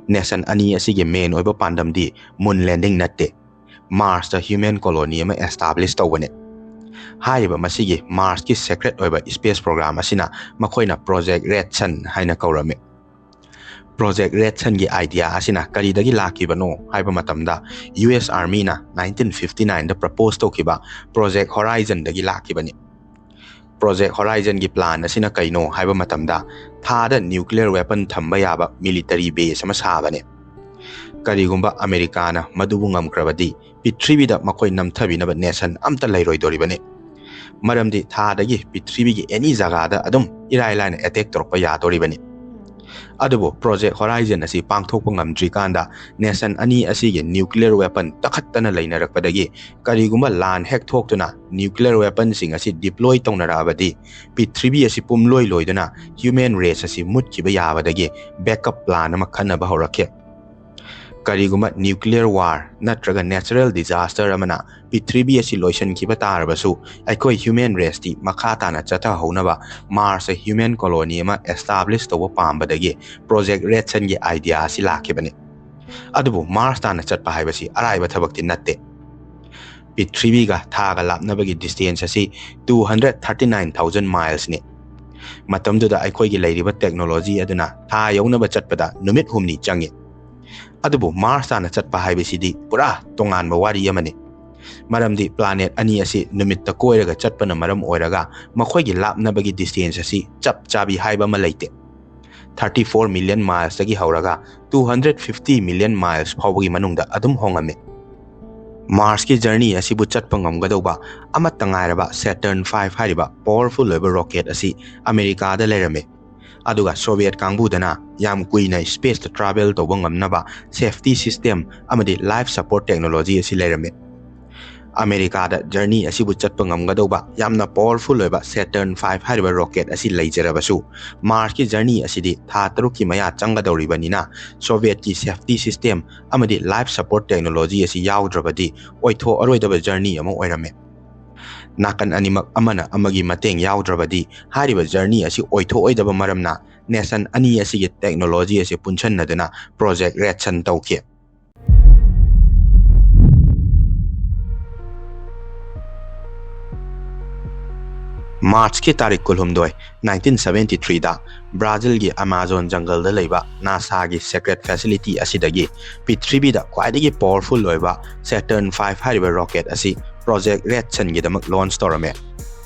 ꯅꯦꯁꯟ ꯑꯅꯤ ꯑꯁꯤꯒꯤ ꯃꯦꯟ ꯑꯣꯏꯕ ꯄꯥꯟꯗꯝꯗꯤ ꯃꯨꯟ ꯂꯦꯟꯗꯤꯡ ꯅꯠꯇꯦ, ꯃꯥꯔꯁꯇ ꯍ꯭ꯌꯨꯃꯦꯟ ꯀꯣꯂꯣꯅꯤ ꯑꯃ ꯑꯦꯁꯇꯥꯕ꯭ꯂꯤꯁ ꯇꯧꯕꯅꯤ꯫ ꯍꯥꯏꯔꯤꯕ ꯃꯁꯤꯒꯤ ꯃꯥꯔꯁꯀꯤ ꯁꯦꯀ꯭ꯔꯦꯠ ꯑꯣꯏꯕ ꯁ꯭ꯄꯦꯁ ꯄ꯭ꯔꯣꯒ꯭ꯔꯥꯝ ꯑꯁꯤꯅ ꯃꯈꯣꯏꯅ ꯄ꯭ꯔꯣꯖꯦꯛ ꯔꯦꯗ ꯁꯟ ꯍꯥꯏꯅ ꯀꯧꯔꯝꯃꯤ꯫ ꯄ꯭ꯔꯣꯖꯦꯛ ꯔꯦꯗ ꯁꯟꯒꯤ ꯑꯥꯏꯗꯤꯌꯥ ꯑꯁꯤꯅ ꯀꯔꯤꯗꯒꯤ ꯂꯥꯛꯈꯤꯕꯅꯣ ꯍꯥꯏꯕ ꯃꯇꯝꯗ, ꯌꯨ ꯑꯦꯁ ꯑꯥꯔꯃꯤꯅ ꯅꯥꯏꯟꯇꯤꯟ ꯐꯤꯐꯇꯤ ꯅꯥꯏꯟꯗ ꯄ꯭ꯔꯄꯣꯁ ꯇꯧꯈꯤꯕ ꯄ꯭ꯔꯣꯖꯦꯛ ꯍꯣꯔꯥꯏꯖꯟꯗꯒꯤ ꯂꯥꯛꯈꯤꯕꯅꯤ꯫ ꯄ꯭ꯔꯣꯖꯦꯛ ꯍꯣꯔꯥꯏꯖꯟꯒꯤ ꯄ꯭ꯂꯥꯟ ꯑꯁꯤꯅ ꯀꯩꯅꯣ ꯍꯥꯏꯕ ꯃꯇꯝꯗ, ꯊꯥꯗ ꯅ꯭ꯌꯨꯀ꯭ꯂꯤꯌꯔ ꯋꯦꯄꯟ ꯊꯝꯕ ꯌꯥꯕ ꯃꯤꯂꯤꯇꯔꯤ ꯕꯦꯁ ꯑꯃ ꯁꯥꯕꯅꯤ꯫ ꯀꯔꯤꯒꯨꯝꯕ ꯑꯃꯦꯔꯤꯀꯥꯅ ꯃꯗꯨꯕꯨ ꯉꯝꯈ꯭ꯔꯕꯗꯤ, ꯄ꯭ꯔꯤꯊꯤꯕꯤꯗ ꯃꯈꯣꯏ ꯅꯝꯊꯕꯤꯅꯕ ꯅꯦꯁꯟ ꯑꯝꯇ ꯂꯩꯔꯣꯏꯗꯣꯔꯤꯕꯅꯤ꯫ ꯃꯔꯝꯗꯤ ꯊꯥꯗꯒꯤ ꯄ꯭ꯔꯤꯊꯤꯕꯤꯒꯤ ꯑꯦꯅꯤ ꯖꯒꯥꯗ ꯑꯗꯨꯝ ꯏꯔꯥꯏ ꯂꯥꯏꯅ ꯑꯦꯇꯦꯛ ꯇꯧꯔꯛꯄ ꯌꯥꯗꯣꯔꯤꯕꯅꯤ꯫ ꯑꯗꯨꯕꯨ ꯄ꯭ꯔꯣꯖꯦꯛ ꯍꯣꯔꯥꯏꯖꯟ ꯑꯁꯤ ꯄꯥꯡꯊꯣꯛꯄ ꯉꯝꯗ꯭ꯔꯤꯀꯥꯟꯗ, ꯅꯦꯁꯟ ꯑꯅꯤ ꯑꯁꯤꯒꯤ ꯅ꯭ꯌꯨꯀ꯭ꯂꯤꯌꯔ ꯋꯦꯄꯟ ꯇꯛꯈꯠꯇꯅ ꯂꯩꯅꯔꯛꯄꯗꯒꯤ, ꯀꯔꯤꯒꯨꯝꯕ ꯂꯥꯟ ꯍꯦꯛ ꯊꯣꯛꯇꯨꯅ ꯅ꯭ꯌꯨꯀ꯭ꯂꯤꯌꯔ ꯋꯦꯄꯟꯁꯤꯡ ꯑꯁꯤ ꯗꯤꯄ꯭ꯂꯣꯏ ꯇꯧꯅꯔꯛꯑꯕꯗꯤ, ꯄ꯭ꯔꯤꯊꯤꯕꯤ ꯑꯁꯤ ꯄꯨꯝꯂꯣꯏ ꯂꯣꯏꯗꯨꯅ ꯍ꯭ꯌꯨꯃꯦꯟ ꯔꯦꯁ ꯑꯁꯤ ꯃꯨꯠꯈꯤꯕ ꯌꯥꯕꯗꯒꯤ ꯕꯦꯛꯑꯞ ꯄ꯭ꯂꯥꯟ ꯑꯃ ꯈꯟꯅꯕ ꯍꯧꯔꯛꯈꯤ꯫ ꯀꯔꯤꯒꯨꯝꯕ ꯅ꯭ꯌꯨꯀ꯭ꯂꯤꯌꯔ ꯋꯥꯔ ꯅꯠꯇ꯭ꯔꯒ ꯅꯦꯆꯔꯦꯜ ꯗꯤꯖꯥꯁꯇꯔ ꯑꯃꯅ ꯄ꯭ꯔꯤꯊꯤꯕꯤ ꯑꯁꯤ ꯂꯣꯏꯁꯤꯟꯈꯤꯕ ꯇꯥꯔꯕꯁꯨ, ꯑꯩꯈꯣꯏ ꯍ꯭ꯌꯨꯃꯦꯟ ꯔꯦꯁꯇꯤ ꯃꯈꯥ ꯇꯥꯅ ꯆꯠꯊꯍꯧꯅꯕ ꯃꯥꯔꯁꯇ ꯍ꯭ꯌꯨꯃꯦꯟ ꯀꯣꯂꯣꯅꯤ ꯑꯃ ꯑꯦꯁꯇꯥꯕ꯭ꯂꯤꯁ ꯇꯧꯕ ꯄꯥꯝꯕꯗꯒꯤ ꯄ꯭ꯔꯣꯖꯦꯛ ꯔꯦꯗ ꯁꯟꯒꯤ ꯑꯥꯏꯗꯤꯌꯥ ꯑꯁꯤ ꯂꯥꯛꯈꯤꯕꯅꯤ꯫ ꯑꯗꯨꯕꯨ ꯃꯥꯔꯁ ꯇꯥꯟꯅ ꯆꯠꯄ ꯍꯥꯏꯕꯁꯤ ꯑꯔꯥꯏꯕ ꯊꯕꯛꯇꯤ ꯅꯠꯇꯦ꯫ ꯄ꯭ꯔꯤꯊꯤꯕꯤꯒ ꯊꯥꯒ ꯂꯥꯞꯅꯕꯒꯤ ꯗꯤꯁꯇꯦꯟꯁ ꯑꯁꯤ two hundred thirty nine thousand ꯃꯥꯏꯜꯁꯅꯤ꯫ ꯃꯇꯝꯗꯨꯗ ꯑꯩꯈꯣꯏꯒꯤ ꯂꯩꯔꯤꯕ ꯇꯦꯛꯅꯣꯂꯣꯖꯤ ꯑꯗꯨꯅ ꯊꯥ ꯌꯧꯅꯕ ꯆꯠꯄꯗ ꯅꯨꯃꯤꯠ ꯍꯨꯝꯅꯤ ꯆꯪꯏ꯫ ꯑꯗꯨꯕꯨ ꯃꯥꯔꯁ ꯇꯥꯟꯅ ꯆꯠꯄ ꯍꯥꯏꯕꯁꯤꯗꯤ ꯄꯨꯔꯥ ꯇꯣꯉꯥꯟꯕ ꯋꯥꯔꯤ ꯑꯃꯅꯤ꯫ ꯃꯔꯝꯗꯤ ꯄ꯭ꯂꯥꯅꯦꯠ ꯑꯅꯤ ꯑꯁꯤ ꯅꯨꯃꯤꯠꯇ ꯀꯣꯏꯔꯒ ꯆꯠꯄꯅ ꯃꯔꯝ ꯑꯣꯏꯔꯒ, ꯃꯈꯣꯏꯒꯤ ꯂꯥꯞꯅꯕꯒꯤ ꯗꯤꯁꯇꯦꯟꯁ ꯑꯁꯤ ꯆꯞ ꯆꯥꯕꯤ ꯍꯥꯏꯕ ꯑꯃ ꯂꯩꯇꯦ꯫ Thirty four million ꯃꯥꯏꯜꯁꯇꯒꯤ ꯍꯧꯔꯒ two hundred fifty million miles ꯐꯥꯎꯕꯒꯤ ꯃꯅꯨꯡꯗ ꯑꯗꯨꯝ ꯍꯣꯡꯉꯝꯃꯤ꯫ ꯃꯥꯔꯁꯀꯤ ꯖꯔꯅꯤ ꯑꯁꯤꯕꯨ ꯆꯠꯄ ꯉꯝꯒꯗꯧꯕ ꯑꯃꯠꯇ ꯉꯥꯏꯔꯕ ꯁꯦꯇꯔꯟ ꯐꯥꯏꯚ ꯍꯥꯏꯔꯤꯕ ꯄꯥꯋꯔꯐꯨꯜ ꯑꯣꯏꯕ ꯔꯣꯀꯦꯠ ꯑꯁꯤ ꯑꯃꯦꯔꯤꯀꯥꯗ ꯂꯩꯔꯝꯃꯤ꯫ ꯑꯗꯨꯒ ꯁꯣꯚꯤꯌꯦꯠ ꯀꯥꯡꯕꯨꯗꯅ ꯌꯥꯝ ꯀꯨꯏꯅ ꯁ꯭ꯄꯦꯁꯇ ꯇ꯭ꯔꯥꯚꯦꯜ ꯇꯧꯕ ꯉꯝꯅꯕ ꯁꯦꯐꯇꯤ ꯁꯤꯁꯇꯦꯝ ꯑꯃꯗꯤ ꯂꯥꯏꯐ ꯁꯄꯣꯔꯠ ꯇꯦꯛꯅꯣꯂꯣꯖꯤ ꯑꯁꯤ ꯂꯩꯔꯝꯃꯤ꯫ ꯑꯃꯦꯔꯤꯀꯥꯗ ꯖꯔꯅꯤ ꯑꯁꯤꯕꯨ ꯆꯠꯄ ꯉꯝꯒꯗꯧꯕ ꯌꯥꯝꯅ ꯄꯥꯋꯔꯐꯨꯜ ꯑꯣꯏꯕ ꯁꯦꯇꯔꯟ ꯐꯥꯏꯚ ꯍꯥꯏꯔꯤꯕ ꯔꯣꯀꯦꯠ ꯑꯁꯤ ꯂꯩꯖꯔꯕꯁꯨ, ꯃꯥꯔꯁꯀꯤ ꯖꯔꯅꯤ ꯑꯁꯤꯗꯤ ꯊꯥ ꯇꯔꯨꯛꯀꯤ ꯃꯌꯥ ꯆꯪꯒꯗꯧꯔꯤꯕꯅꯤꯅ, ꯁꯣꯚꯤꯌꯦꯠꯀꯤ ꯁꯦꯐꯇꯤ ꯁꯤꯁꯇꯦꯝ ꯑꯃꯗꯤ ꯂꯥꯏꯐ ꯁꯄꯣꯔꯠ ꯇꯦꯛꯅꯣꯂꯣꯖꯤ ꯑꯁꯤ ꯌꯥꯎꯗ꯭ꯔꯕꯗꯤ ꯑꯣꯏꯊꯣꯛꯑꯔꯣꯏꯗꯕ ꯖꯔꯅꯤ ꯑꯃ ꯑꯣꯏꯔꯝꯃꯤ꯫ ꯅꯥꯀꯟ ꯑꯅꯤꯃꯛ ꯑꯃꯅ ꯑꯃꯒꯤ ꯃꯇꯦꯡ ꯌꯥꯎꯗ꯭ꯔꯕꯗꯤ ꯍꯥꯏꯔꯤꯕ ꯖꯔꯅꯤ ꯑꯁꯤ ꯑꯣꯏꯊꯣꯛꯑꯣꯏꯗꯕ ꯃꯔꯝꯅ, ꯅꯦꯁꯟ ꯑꯅꯤ ꯑꯁꯤꯒꯤ ꯇꯦꯛꯅꯣꯂꯣꯖꯤ ꯑꯁꯤ ꯄꯨꯟꯁꯟꯅꯗꯨꯅ ꯄ꯭ꯔꯣꯖꯦꯛ ꯔꯦꯗ ꯁꯟ ꯇꯧꯈꯤ꯫ ꯃꯥꯔꯆꯀꯤ ꯇꯥꯔꯤꯛ ꯀꯨꯟꯍꯨꯝꯗꯣꯏ, ꯅꯥꯏꯟꯇꯤꯟ ꯁꯕꯦꯟꯇꯤ ꯊ꯭ꯔꯤꯗ ꯕ꯭ꯔꯥꯖꯤꯜꯒꯤ ꯑꯃꯥꯖꯣꯟ ꯖꯪꯒꯜꯗ ꯂꯩꯕ ꯅꯥꯁꯥꯒꯤ ꯁꯦꯀ꯭ꯔꯦꯠ ꯐꯦꯁꯤꯂꯤꯇꯤ ꯑꯁꯤꯗꯒꯤ ꯄ꯭ꯔꯤꯊꯤꯕꯤꯗ ꯈ꯭ꯋꯥꯏꯗꯒꯤ ꯄꯥꯋꯔꯐꯨꯜ ꯑꯣꯏꯕ ꯁꯦꯇꯔꯟ ꯐꯥꯏꯚ ꯍꯥꯏꯔꯤꯕ ꯔꯣꯀꯦꯠ ꯑꯁꯤ ꯄ꯭ꯔꯣꯖꯦꯛ ꯔꯦꯗ ꯁꯟꯒꯤꯗꯃꯛ ꯂꯣꯟꯆ ꯇꯧꯔꯝꯃꯦ꯫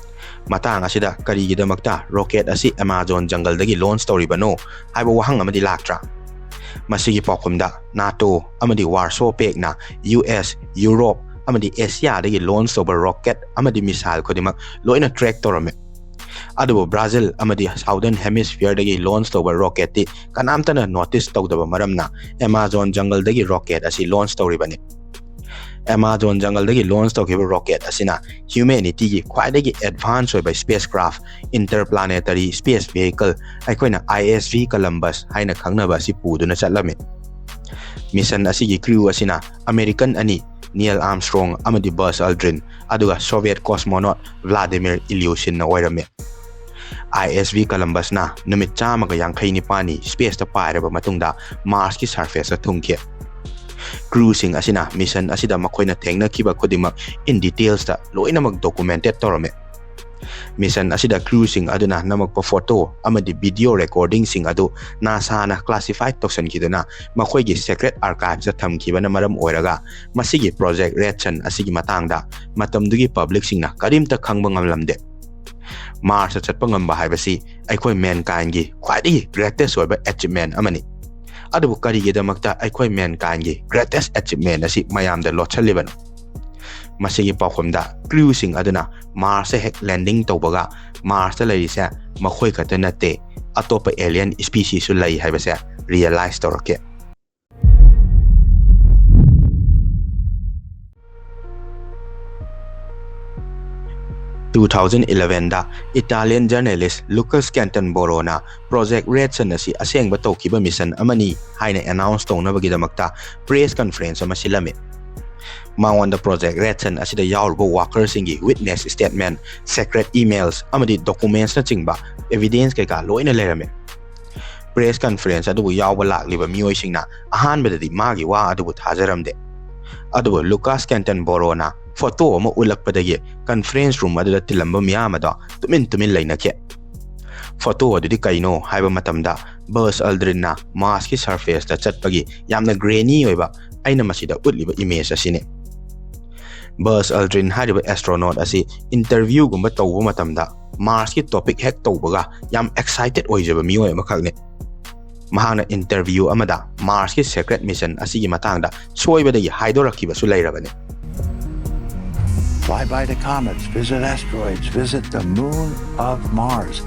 ꯃꯇꯥꯡ ꯑꯁꯤꯗ ꯀꯔꯤꯒꯤꯗꯃꯛꯇ ꯔꯣꯀꯦꯠ ꯑꯁꯤ ꯑꯃꯥꯖꯣꯟ ꯖꯪꯒꯜꯗꯒꯤ ꯂꯣꯟꯆ ꯇꯧꯔꯤꯕꯅꯣ ꯍꯥꯏꯕ ꯋꯥꯍꯪ ꯑꯃꯗꯤ ꯂꯥꯛꯇ꯭ꯔꯥ? ꯃꯁꯤꯒꯤ ꯄꯥꯎꯈꯨꯝꯗ ꯅꯥꯇꯣ ꯑꯃꯗꯤ ꯋꯥꯔꯁꯣ ꯄꯦꯛꯅ ꯌꯨ ꯑꯦꯁ, ꯌꯨꯔꯣꯞ ꯑꯃꯗꯤ ꯑꯦꯁꯤꯌꯥꯗꯒꯤ ꯂꯣꯟꯆ ꯇꯧꯕ ꯔꯣꯀꯦꯠ ꯑꯃꯗꯤ ꯃꯤꯁꯥꯏꯜ ꯈꯨꯗꯤꯡꯃꯛ ꯂꯣꯏꯅ ꯇ꯭ꯔꯦꯛ ꯇꯧꯔꯝꯃꯤ꯫ ꯑꯗꯨꯕꯨ ꯕ꯭ꯔꯥꯖꯤꯜ ꯑꯃꯗꯤ ꯁꯥꯎꯗꯔꯟ ꯍꯦꯃꯤꯁꯐꯤꯌꯔꯗꯒꯤ ꯂꯣꯟꯆ ꯇꯧꯕ ꯔꯣꯀꯦꯠꯇꯤ ꯀꯅꯥꯝꯇꯅ ꯅꯣꯇꯤꯁ ꯇꯧꯗꯕ ꯃꯔꯝꯅ ꯑꯦꯃꯥꯖꯣꯟ ꯖꯪꯒꯜꯗꯒꯤ ꯔꯣꯀꯦꯠ ꯑꯁꯤ ꯂꯣꯟꯆ ꯇꯧꯔꯤꯕꯅꯤ꯫ ꯑꯦꯃꯥꯖꯣꯟ ꯖꯪꯒꯜꯗꯒꯤ ꯂꯣꯟꯆ ꯇꯧꯈꯤꯕ ꯔꯣꯀꯦꯠ ꯑꯁꯤꯅ ꯍ꯭ꯌꯨꯃꯦꯅꯤꯇꯤꯒꯤ ꯈ꯭ꯋꯥꯏꯗꯒꯤ ꯑꯦꯗꯚꯥꯟꯁ ꯑꯣꯏꯕ ꯁ꯭ꯄꯦꯁ ꯀ꯭ꯔꯥꯐ, ꯏꯟꯇꯔꯄ꯭ꯂꯥꯅꯦꯇꯔꯤ ꯁ꯭ꯄꯦꯁ ꯚꯦꯍꯤꯀꯜ, ꯑꯩꯈꯣꯏꯅ ꯑꯥꯏ ꯑꯦꯁ ꯚꯤ ꯀꯂꯝꯕꯁ ꯍꯥꯏꯅ ꯈꯪꯅꯕ ꯑꯁꯤ ꯄꯨꯗꯨꯅ ꯆꯠꯂꯝꯃꯤ꯫ ꯃꯤꯁꯟ ꯑꯁꯤꯒꯤ ꯀ꯭ꯔꯤꯎ ꯑꯁꯤꯅ ꯑꯃꯦꯔꯤꯀꯟ ꯑꯅꯤ, ꯅꯤꯌꯦꯜ ꯑꯥꯔꯝꯁꯇ꯭ꯔꯣꯡ ꯑꯃꯗꯤ ꯕꯖ ꯑꯜꯗ꯭ꯔꯤꯟ, ꯑꯗꯨꯒ ꯁꯣꯚꯤꯌꯦꯠ ꯀꯣꯁꯃꯣꯅꯣꯠ ꯚ꯭ꯂꯥꯗꯤꯃꯤꯔ ꯏꯂ꯭ꯌꯨꯁꯤꯟꯅ ꯑꯣꯏꯔꯝꯃꯤ꯫ ꯑꯥꯏ ꯑꯦꯁ ꯚꯤ ꯀꯂꯝꯕꯁꯅ ꯅꯨꯃꯤꯠ ꯆꯥꯝꯃꯒ ꯌꯥꯡꯈꯩ ꯅꯤꯄꯥꯜꯅꯤ ꯁ꯭ꯄꯦꯁꯇ ꯄꯥꯏꯔꯕ ꯃꯇꯨꯡꯗ ꯃꯥꯔꯁꯀꯤ ꯁꯔꯐꯦꯁꯇ ꯊꯨꯡꯈꯤ꯫ ꯀ꯭ꯔꯨꯁꯤꯡ ꯑꯁꯤꯅ ꯃꯤꯁꯟ ꯑꯁꯤꯗ ꯃꯈꯣꯏꯅ ꯊꯦꯡꯅꯈꯤꯕ ꯈꯨꯗꯤꯡꯃꯛ in details ꯇ ꯂꯣꯏꯅꯃꯛ ꯗꯣꯀꯨꯃꯦꯟꯇꯦꯠ ꯇꯧꯔꯝꯃꯤ꯫ ꯃꯤꯁꯟ ꯑꯁꯤꯗ ꯀ꯭ꯔꯨꯁꯤꯡ ꯑꯗꯨꯅ ꯅꯝꯃꯛꯄ ꯐꯣꯇꯣ ꯑꯃꯗꯤ ꯚꯤꯗꯤꯑꯣ ꯔꯦꯀꯣꯔꯗꯤꯡꯁꯤꯡ ꯑꯗꯨ ꯅꯥꯁꯥꯅ ꯀ꯭ꯂꯥꯁꯤꯐꯥꯏ ꯇꯧꯁꯤꯟꯈꯤꯗꯨꯅ ꯃꯈꯣꯏꯒꯤ ꯁꯦꯀ꯭ꯔꯦꯠ ꯑꯥꯔꯀꯥꯏꯚꯁꯇ ꯊꯝꯈꯤꯕꯅ ꯃꯔꯝ ꯑꯣꯏꯔꯒ ꯃꯁꯤꯒꯤ ꯄ꯭ꯔꯣꯖꯦꯛ ꯔꯦꯗ ꯁꯟ ꯑꯁꯤꯒꯤ ꯃꯇꯥꯡꯗ ꯃꯇꯝꯗꯨꯒꯤ ꯄꯕ꯭ꯂꯤꯛꯁꯤꯡꯅ ꯀꯔꯤꯝꯇ ꯈꯪꯕ ꯉꯝꯂꯝꯗꯦ꯫ ꯃꯥꯔꯁꯇ ꯆꯠꯄ ꯉꯝꯕ ꯍꯥꯏꯕꯁꯤ ꯑꯩꯈꯣꯏ ꯃꯦꯟꯀꯥꯏꯟꯒꯤ ꯈ꯭ꯋꯥꯏꯗꯒꯤ ꯒ꯭ꯔꯦꯇꯦꯁ ꯑꯣꯏꯕ ꯑꯦꯆꯤꯞꯃꯦꯟ ꯑꯃꯅꯤ꯫ ꯑꯗꯨꯕꯨ ꯀꯔꯤꯒꯤꯗꯃꯛꯇ ꯑꯩꯈꯣꯏ ꯃꯦꯟꯀꯥꯏꯟꯒꯤ ꯒ꯭ꯔꯦꯇꯦꯁ ꯑꯦꯆꯤꯞꯃꯦꯟ ꯑꯁꯤ ꯃꯌꯥꯝꯗ ꯂꯣꯠꯁꯤꯜꯂꯤꯕꯅꯣ? ꯃꯁꯤꯒꯤ ꯄꯥꯎꯈꯨꯝꯗ ꯀ꯭ꯔꯨꯁꯤꯡ ꯑꯗꯨꯅ ꯃꯥꯔꯁꯇ ꯍꯦꯛ ꯂꯦꯟꯗꯤꯡ ꯇꯧꯕꯒ ꯃꯥꯔꯁꯇ ꯂꯩꯔꯤꯁꯦ ꯃꯈꯣꯏ ꯈꯛꯇ ꯅꯠꯇꯦ, ꯑꯇꯣꯞꯄ ꯑꯦꯂꯤꯌꯟ ꯁ꯭ꯄꯤꯁꯤꯁꯁꯨ ꯂꯩ ꯍꯥꯏꯕꯁꯦ ꯔꯤꯌꯦꯂꯥꯏꯁ ꯇꯧꯔꯛꯈꯤ꯫ ꯇꯨ ꯊꯥꯎꯖꯟ ꯏꯂꯦꯚꯦꯟꯗ ꯏꯇꯥꯂꯤꯌꯟ ꯖꯔꯅꯦꯂꯤꯁ ꯂꯨꯀꯁ ꯀꯦꯟꯇꯟ ꯕꯣꯔꯣꯅ ꯄ꯭ꯔꯣꯖꯦꯛ ꯔꯦꯗ ꯁꯟ ꯑꯁꯤ ꯑꯁꯦꯡꯕ ꯇꯧꯈꯤꯕ ꯃꯤꯁꯟ ꯑꯃꯅꯤ ꯍꯥꯏꯅ ꯑꯦꯅꯥꯎꯟꯁ ꯇꯧꯅꯕꯒꯤꯗꯃꯛꯇ ꯄ꯭ꯔꯦꯁ ꯀꯟꯐꯔꯦꯟꯁ ꯑꯃ ꯁꯤꯜꯂꯝꯃꯤ꯫ ꯃꯉꯣꯟꯗ ꯄ꯭ꯔꯣꯖꯦꯛ ꯔꯦꯗ ꯁꯟ ꯑꯁꯤꯗ ꯌꯥꯎꯔꯨꯕ ꯋꯥꯀꯔꯁꯤꯡꯒꯤ ꯋꯤꯠꯅꯦꯁ ꯁ꯭ꯇꯦꯠꯃꯦꯟ, ꯁꯦꯀ꯭ꯔꯦꯠ ꯏꯃꯦꯜꯁ ꯑꯃꯗꯤ ꯗꯣꯀꯨꯃꯦꯟꯁꯅꯆꯤꯡꯕ ꯑꯦꯚꯤꯗꯦꯟꯁ ꯀꯩꯀꯥ ꯂꯣꯏꯅ ꯂꯩꯔꯝꯃꯤ꯫ ꯄ꯭ꯔꯦꯁ ꯀꯟꯐꯔꯦꯟꯁ ꯑꯗꯨꯕꯨ ꯌꯥꯎꯕ ꯂꯥꯛꯂꯤꯕ ꯃꯤꯑꯣꯏꯁꯤꯡꯅ ꯑꯍꯥꯟꯕꯗꯗꯤ ꯃꯥꯒꯤ ꯋꯥ ꯑꯗꯨꯕꯨ ꯊꯥꯖꯔꯝꯗꯦ꯫ ꯑꯗꯨꯕꯨ ꯂꯨꯀꯥꯁ ꯀꯦꯟꯇꯟ ꯕꯣꯔꯣꯅ ꯐꯣꯇꯣ ꯑꯃ ꯎꯠꯂꯛꯄꯗꯒꯤ ꯀꯟꯐꯔꯦꯟꯁ ꯔꯨꯝ ꯑꯗꯨꯗ ꯇꯤꯜꯂꯝꯕ ꯃꯤꯌꯥꯝ ꯑꯗꯣ ꯇꯨꯃꯤꯟ ꯇꯨꯃꯤꯟ ꯂꯩꯅꯈꯤ꯫ ꯐꯣꯇꯣ ꯑꯗꯨꯗꯤ ꯀꯩꯅꯣ ꯍꯥꯏꯕ ꯃꯇꯝꯗ ꯕꯖ ꯑꯜꯗ꯭ꯔꯤꯟꯅ ꯃꯥꯔꯁꯀꯤ ꯁꯔꯐꯦꯁꯇ ꯆꯠꯄꯒꯤ ꯌꯥꯝꯅ ꯒ꯭ꯔꯦꯅꯤ ꯑꯣꯏꯕ ꯑꯩꯅ ꯃꯁꯤꯗ ꯎꯠꯂꯤꯕ ꯏꯃꯦꯖ ꯑꯁꯤꯅꯤ꯫ ꯕꯖ ꯑꯜꯗ꯭ꯔꯤꯟ ꯍꯥꯏꯔꯤꯕ ꯑꯦꯁꯇ꯭ꯔꯣꯅꯣꯠ ꯑꯁꯤ ꯏꯟꯇꯔꯚ꯭ꯌꯨꯒꯨꯝꯕ ꯇꯧꯕ ꯃꯇꯝꯗ ꯃꯥꯔꯁꯀꯤ ꯇꯣꯄꯤꯛ ꯍꯦꯛ ꯇꯧꯕꯒ ꯌꯥꯝ ꯑꯦꯛꯁꯥꯏꯇꯦꯠ ꯑꯣꯏꯖꯕ ꯃꯤꯑꯣꯏ ꯑꯃꯈꯛꯅꯤ꯫ ꯃꯍꯥꯛꯅ ꯏꯟꯇꯔꯚ꯭ꯌꯨ ꯑꯃꯗ ꯃꯥꯔꯁꯀꯤ ꯁꯦꯀ꯭ꯔꯦꯠ ꯃꯤꯁꯟ ꯑꯁꯤꯒꯤ ꯃꯇꯥꯡꯗ ꯁꯣꯏꯕꯗꯒꯤ ꯍꯥꯏꯗꯣꯔꯛꯈꯤꯕꯁꯨ ꯂꯩꯔꯕꯅꯤ꯫ Fly by the comets, visit asteroids, visit the moon of Mars.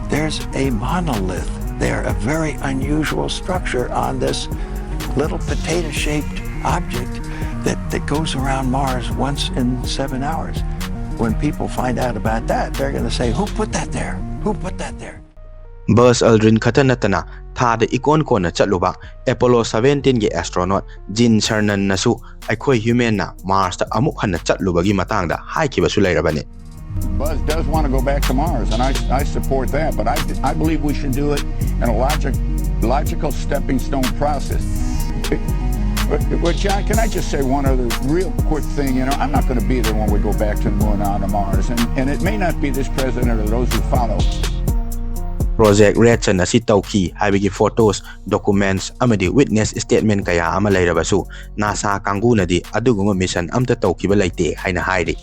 There's a monolith there, a very unusual structure on this little potato shaped object that, that goes around Mars once in seven hours. When people find out about that, they're going to say, "Who put that there? Who put that there?" ꯕꯖ ꯑꯜꯗ꯭ꯔꯤꯟ ꯈꯛꯇ ꯅꯠꯇꯅ ꯊꯥꯗ ꯏꯀꯣꯟ ꯀꯣꯟꯅ ꯆꯠꯂꯨꯕ Apollo ꯁꯚꯦꯟꯇꯤꯟꯒꯤ astronaut ꯖꯤꯟ ꯁꯔꯅꯟꯅꯁꯨ ꯑꯩꯈꯣꯏ ꯍ꯭ꯌꯨꯃꯦꯟꯅ ꯃꯥꯔꯁꯇ ꯑꯃꯨꯛ ꯍꯟꯅ ꯆꯠꯂꯨꯕꯒꯤ ꯃꯇꯥꯡꯗ ꯍꯥꯏꯈꯤꯕꯁꯨ ꯂꯩꯔꯕꯅꯤ꯫ Buzz does want to go back to Mars, and I, I support that, but I, I believe we should do it in a logic, logical stepping stone process. But, but John, can I just say one other real quick thing? You know, I'm not going to be there when we go back to the moon on to Mars, and, and it may not be this president or those who follow. Project red sun ꯑꯁꯤ ꯇꯧꯈꯤ ꯍꯥꯏꯕꯒꯤ ꯐꯣꯇꯣꯁ, ꯗꯣꯀꯨꯃꯦꯟꯠꯁ ꯑꯃꯗꯤ witness statement ꯀꯌꯥ ꯑꯃ ꯂꯩꯔꯕꯁꯨ NASA ꯀꯥꯡꯕꯨꯅꯗꯤ ꯑꯗꯨꯒꯨꯝꯕ mission ꯑꯝꯇ ꯇꯧꯈꯤꯕ ꯂꯩꯇꯦ ꯍꯥꯏꯅ ꯍꯥꯏꯔꯤ꯫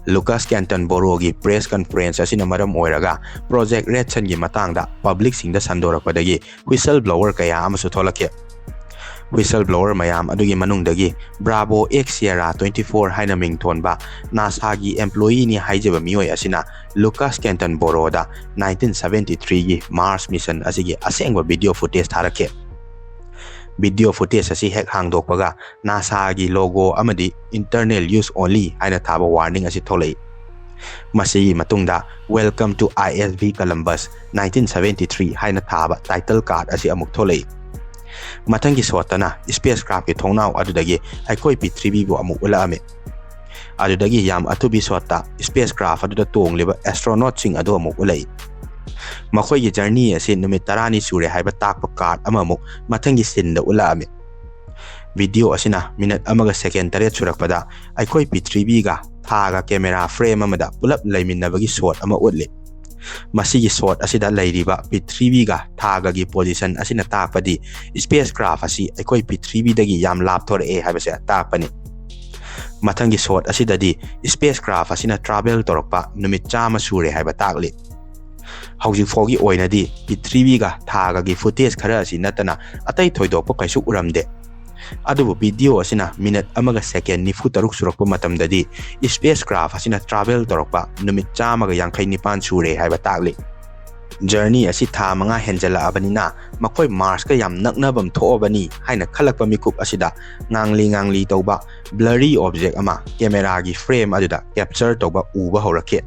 ꯂꯨꯀꯥꯁ ꯀꯦꯟꯇꯟ ꯕꯣꯔꯣꯒꯤ ꯄ꯭ꯔꯦꯁ ꯀꯟꯐꯔꯦꯟꯁ ꯑꯁꯤꯅ ꯃꯔꯝ ꯑꯣꯏꯔꯒ ꯄ꯭ꯔꯣꯖꯦꯛ ꯔꯦꯗ ꯁꯟꯒꯤ ꯃꯇꯥꯡꯗ ꯄꯕ꯭ꯂꯤꯛꯁꯤꯡꯗ ꯁꯟꯗꯣꯔꯛꯄꯗꯒꯤ ꯋꯤꯁꯜ ꯕ꯭ꯂꯣꯋꯔ ꯀꯌꯥ ꯑꯃꯁꯨ ꯊꯣꯛꯂꯛꯈꯤ꯫ ꯋꯤꯁꯜ ꯕ꯭ꯂꯣꯋꯔ ꯃꯌꯥꯝ ꯑꯗꯨꯒꯤ ꯃꯅꯨꯡꯗꯒꯤ ꯕ꯭ꯔꯥꯕꯣ ꯑꯦꯛꯁ ꯁꯤꯌꯦꯔꯥ ꯇ꯭ꯋꯦꯟꯇꯤ ꯐꯣꯔ ꯍꯥꯏꯅ ꯃꯤꯡ ꯊꯣꯟꯕ ꯅꯥꯁꯥꯒꯤ ꯑꯦꯝꯄ꯭ꯂꯣꯌꯤꯅꯤ ꯍꯥꯏꯖꯕ ꯃꯤꯑꯣꯏ ꯑꯁꯤꯅ ꯂꯨꯀꯥꯁ ꯀꯦꯟꯇꯟ ꯕꯣꯔꯣꯗ ꯅꯥꯏꯟꯇꯤꯟ ꯁꯚꯦꯟꯇꯤ ꯊ꯭ꯔꯤꯒꯤ ꯃꯥꯔꯁ ꯃꯤꯁꯟ ꯑꯁꯤꯒꯤ ꯑꯁꯦꯡꯕ ꯚꯤꯗꯤꯑꯣ ꯐꯨꯇꯦꯖ ꯊꯥꯔꯛꯈꯤ꯫ ꯚꯤꯗꯤꯑꯣ ꯐꯨꯇꯦꯖ ꯑꯁꯤ ꯍꯦꯛ ꯍꯥꯡꯗꯣꯛꯄꯒ ꯅꯥꯁꯥꯒꯤ ꯂꯣꯒꯣ ꯑꯃꯗꯤ "Internal Use Only" ꯍꯥꯏꯅ ꯊꯥꯕ ꯋꯥꯔꯅꯤꯡ ꯑꯁꯤ ꯊꯣꯛꯂꯛꯏ꯫ ꯃꯁꯤꯒꯤ ꯃꯇꯨꯡꯗ "Welcome to I S V Columbus, nineteen seventy-three" ꯍꯥꯏꯅ ꯊꯥꯕ ꯇꯥꯏꯇꯜ ꯀꯥꯔꯗ ꯑꯁꯤ ꯑꯃꯨꯛ ꯊꯣꯛꯂꯛꯏ꯫ ꯃꯊꯪꯒꯤ ꯁꯣꯠꯇꯅ ꯁ꯭ꯄꯦꯁ ꯀ꯭ꯔꯥꯐꯀꯤ ꯊꯣꯡꯅꯥꯎ ꯑꯗꯨꯗꯒꯤ ꯑꯩꯈꯣꯏ ꯄ꯭ꯔꯤꯊꯤꯕꯤꯕꯨ ꯑꯃꯨꯛ ꯎꯠꯂꯛꯑꯝꯃꯤ꯫ ꯑꯗꯨꯗꯒꯤ ꯌꯥꯝ ꯑꯊꯨꯕꯤ ꯁꯣꯠꯇ ꯁ꯭ꯄꯦꯁ ꯀ꯭ꯔꯥꯐ ꯑꯗꯨꯗ ꯇꯣꯡꯂꯤꯕ ꯑꯦꯁꯇ꯭ꯔꯣꯅꯣꯠꯁꯤꯡ ꯑꯗꯨ ꯑꯃꯨꯛ ꯎꯠꯂꯛꯏ꯫ ꯃꯈꯣꯏꯒꯤ ꯖꯔꯅꯤ ꯑꯁꯤ ꯅꯨꯃꯤꯠ ꯇꯔꯥꯅꯤ ꯁꯨꯔꯦ ꯍꯥꯏꯕ ꯇꯥꯛꯄ ꯀꯥꯔꯗ ꯑꯃ ꯑꯃꯨꯛ ꯃꯊꯪꯒꯤ ꯁꯤꯟꯗ ꯎꯠꯂꯛꯑꯝꯃꯤ꯫ ꯚꯤꯗꯤꯑꯣ ꯑꯁꯤꯅ ꯃꯤꯅꯠ ꯑꯃꯒ ꯁꯦꯀꯦꯟ ꯇꯔꯦꯠ ꯁꯨꯔꯛꯄꯗ ꯑꯩꯈꯣꯏ ꯄ꯭ꯔꯤꯊꯤꯕꯤꯒ ꯊꯥꯒ ꯀꯦꯃꯦꯔꯥ ꯐ꯭ꯔꯦꯝ ꯑꯃꯗ ꯄꯨꯂꯞ ꯂꯩꯃꯤꯟꯅꯕꯒꯤ ꯁꯣꯠ ꯑꯃ ꯎꯠꯂꯤ꯫ ꯃꯁꯤꯒꯤ ꯁꯣꯠ ꯑꯁꯤꯗ ꯂꯩꯔꯤꯕ ꯄ꯭ꯔꯤꯊꯤꯕꯤꯒ ꯊꯥꯒꯒꯤ ꯄꯣꯖꯤꯁꯟ ꯑꯁꯤꯅ ꯇꯥꯛꯄꯗꯤ ꯁ꯭ꯄꯦꯁ ꯀ꯭ꯔꯥꯐ ꯑꯁꯤ ꯑꯩꯈꯣꯏ ꯄ꯭ꯔꯤꯊꯤꯕꯤꯗꯒꯤ ꯌꯥꯝ ꯂꯥꯞꯊꯣꯔꯛꯑꯦ ꯍꯥꯏꯕꯁꯦ ꯇꯥꯛꯄꯅꯤ꯫ ꯃꯊꯪꯒꯤ ꯁꯣꯠ ꯑꯁꯤꯗꯗꯤ ꯁ꯭ꯄꯦꯁ ꯀ꯭ꯔꯥꯐ ꯑꯁꯤꯅ ꯇ꯭ꯔꯥꯚꯦꯜ ꯇꯧꯔꯛꯄ ꯅꯨꯃꯤꯠ ꯆꯥꯝꯃ ꯁꯨꯔꯦ ꯍꯥꯏꯕ ꯇꯥꯛꯂꯤ꯫ ꯍꯧꯖꯤꯛ ꯐꯥꯎꯒꯤ ꯑꯣꯏꯅꯗꯤ ꯄ꯭ꯔꯤꯊꯤꯕꯤꯒ ꯊꯥꯒꯒꯤ ꯐꯨꯇꯦꯖ ꯈꯔ ꯑꯁꯤ ꯅꯠꯇꯅ ꯑꯇꯩ ꯊꯣꯏꯗꯣꯛꯄ ꯀꯩꯁꯨ ꯎꯔꯝꯗꯦ꯫ ꯑꯗꯨꯕꯨ ꯚꯤꯗꯤꯑꯣ ꯑꯁꯤꯅ ꯃꯤꯅꯠ ꯑꯃꯒ ꯁꯦꯀꯦꯟ ꯅꯤꯐꯨ ꯇꯔꯨꯛ ꯁꯨꯔꯛꯄ ꯃꯇꯝꯗꯗꯤ ꯁ꯭ꯄꯦꯁ ꯀ꯭ꯔꯥꯐ ꯑꯁꯤꯅ ꯇ꯭ꯔꯥꯚꯦꯜ ꯇꯧꯔꯛꯄ ꯅꯨꯃꯤꯠ ꯆꯥꯝꯃꯒ ꯌꯥꯡꯈꯩ ꯅꯤꯄꯥꯟ ꯁꯨꯔꯦ ꯍꯥꯏꯕ ꯇꯥꯛꯂꯤ꯫ ꯖꯔꯅꯤ ꯑꯁꯤ ꯊꯥ ꯃꯉꯥ ꯍꯦꯟꯖꯜꯂꯛꯑꯕꯅꯤꯅ ꯃꯈꯣꯏ ꯃꯥꯔꯁꯀ ꯌꯥꯝ ꯅꯛꯅꯕꯝ ꯊꯣꯛꯑꯕꯅꯤ ꯍꯥꯏꯅ ꯈꯜꯂꯛꯄ ꯃꯤꯀꯨꯞ ꯑꯁꯤꯗ ꯉꯥꯡꯂꯤ ꯉꯥꯡꯂꯤ ꯇꯧꯕ ꯕ꯭ꯂꯔꯤ ꯑꯣꯕꯖꯦꯛ ꯑꯃ ꯀꯦꯃꯦꯔꯥꯒꯤ ꯐ꯭ꯔꯦꯝ ꯑꯗꯨꯗ ꯀꯦꯞꯆꯔ ꯇꯧꯕ ꯎꯕ ꯍꯧꯔꯛꯈꯤ꯫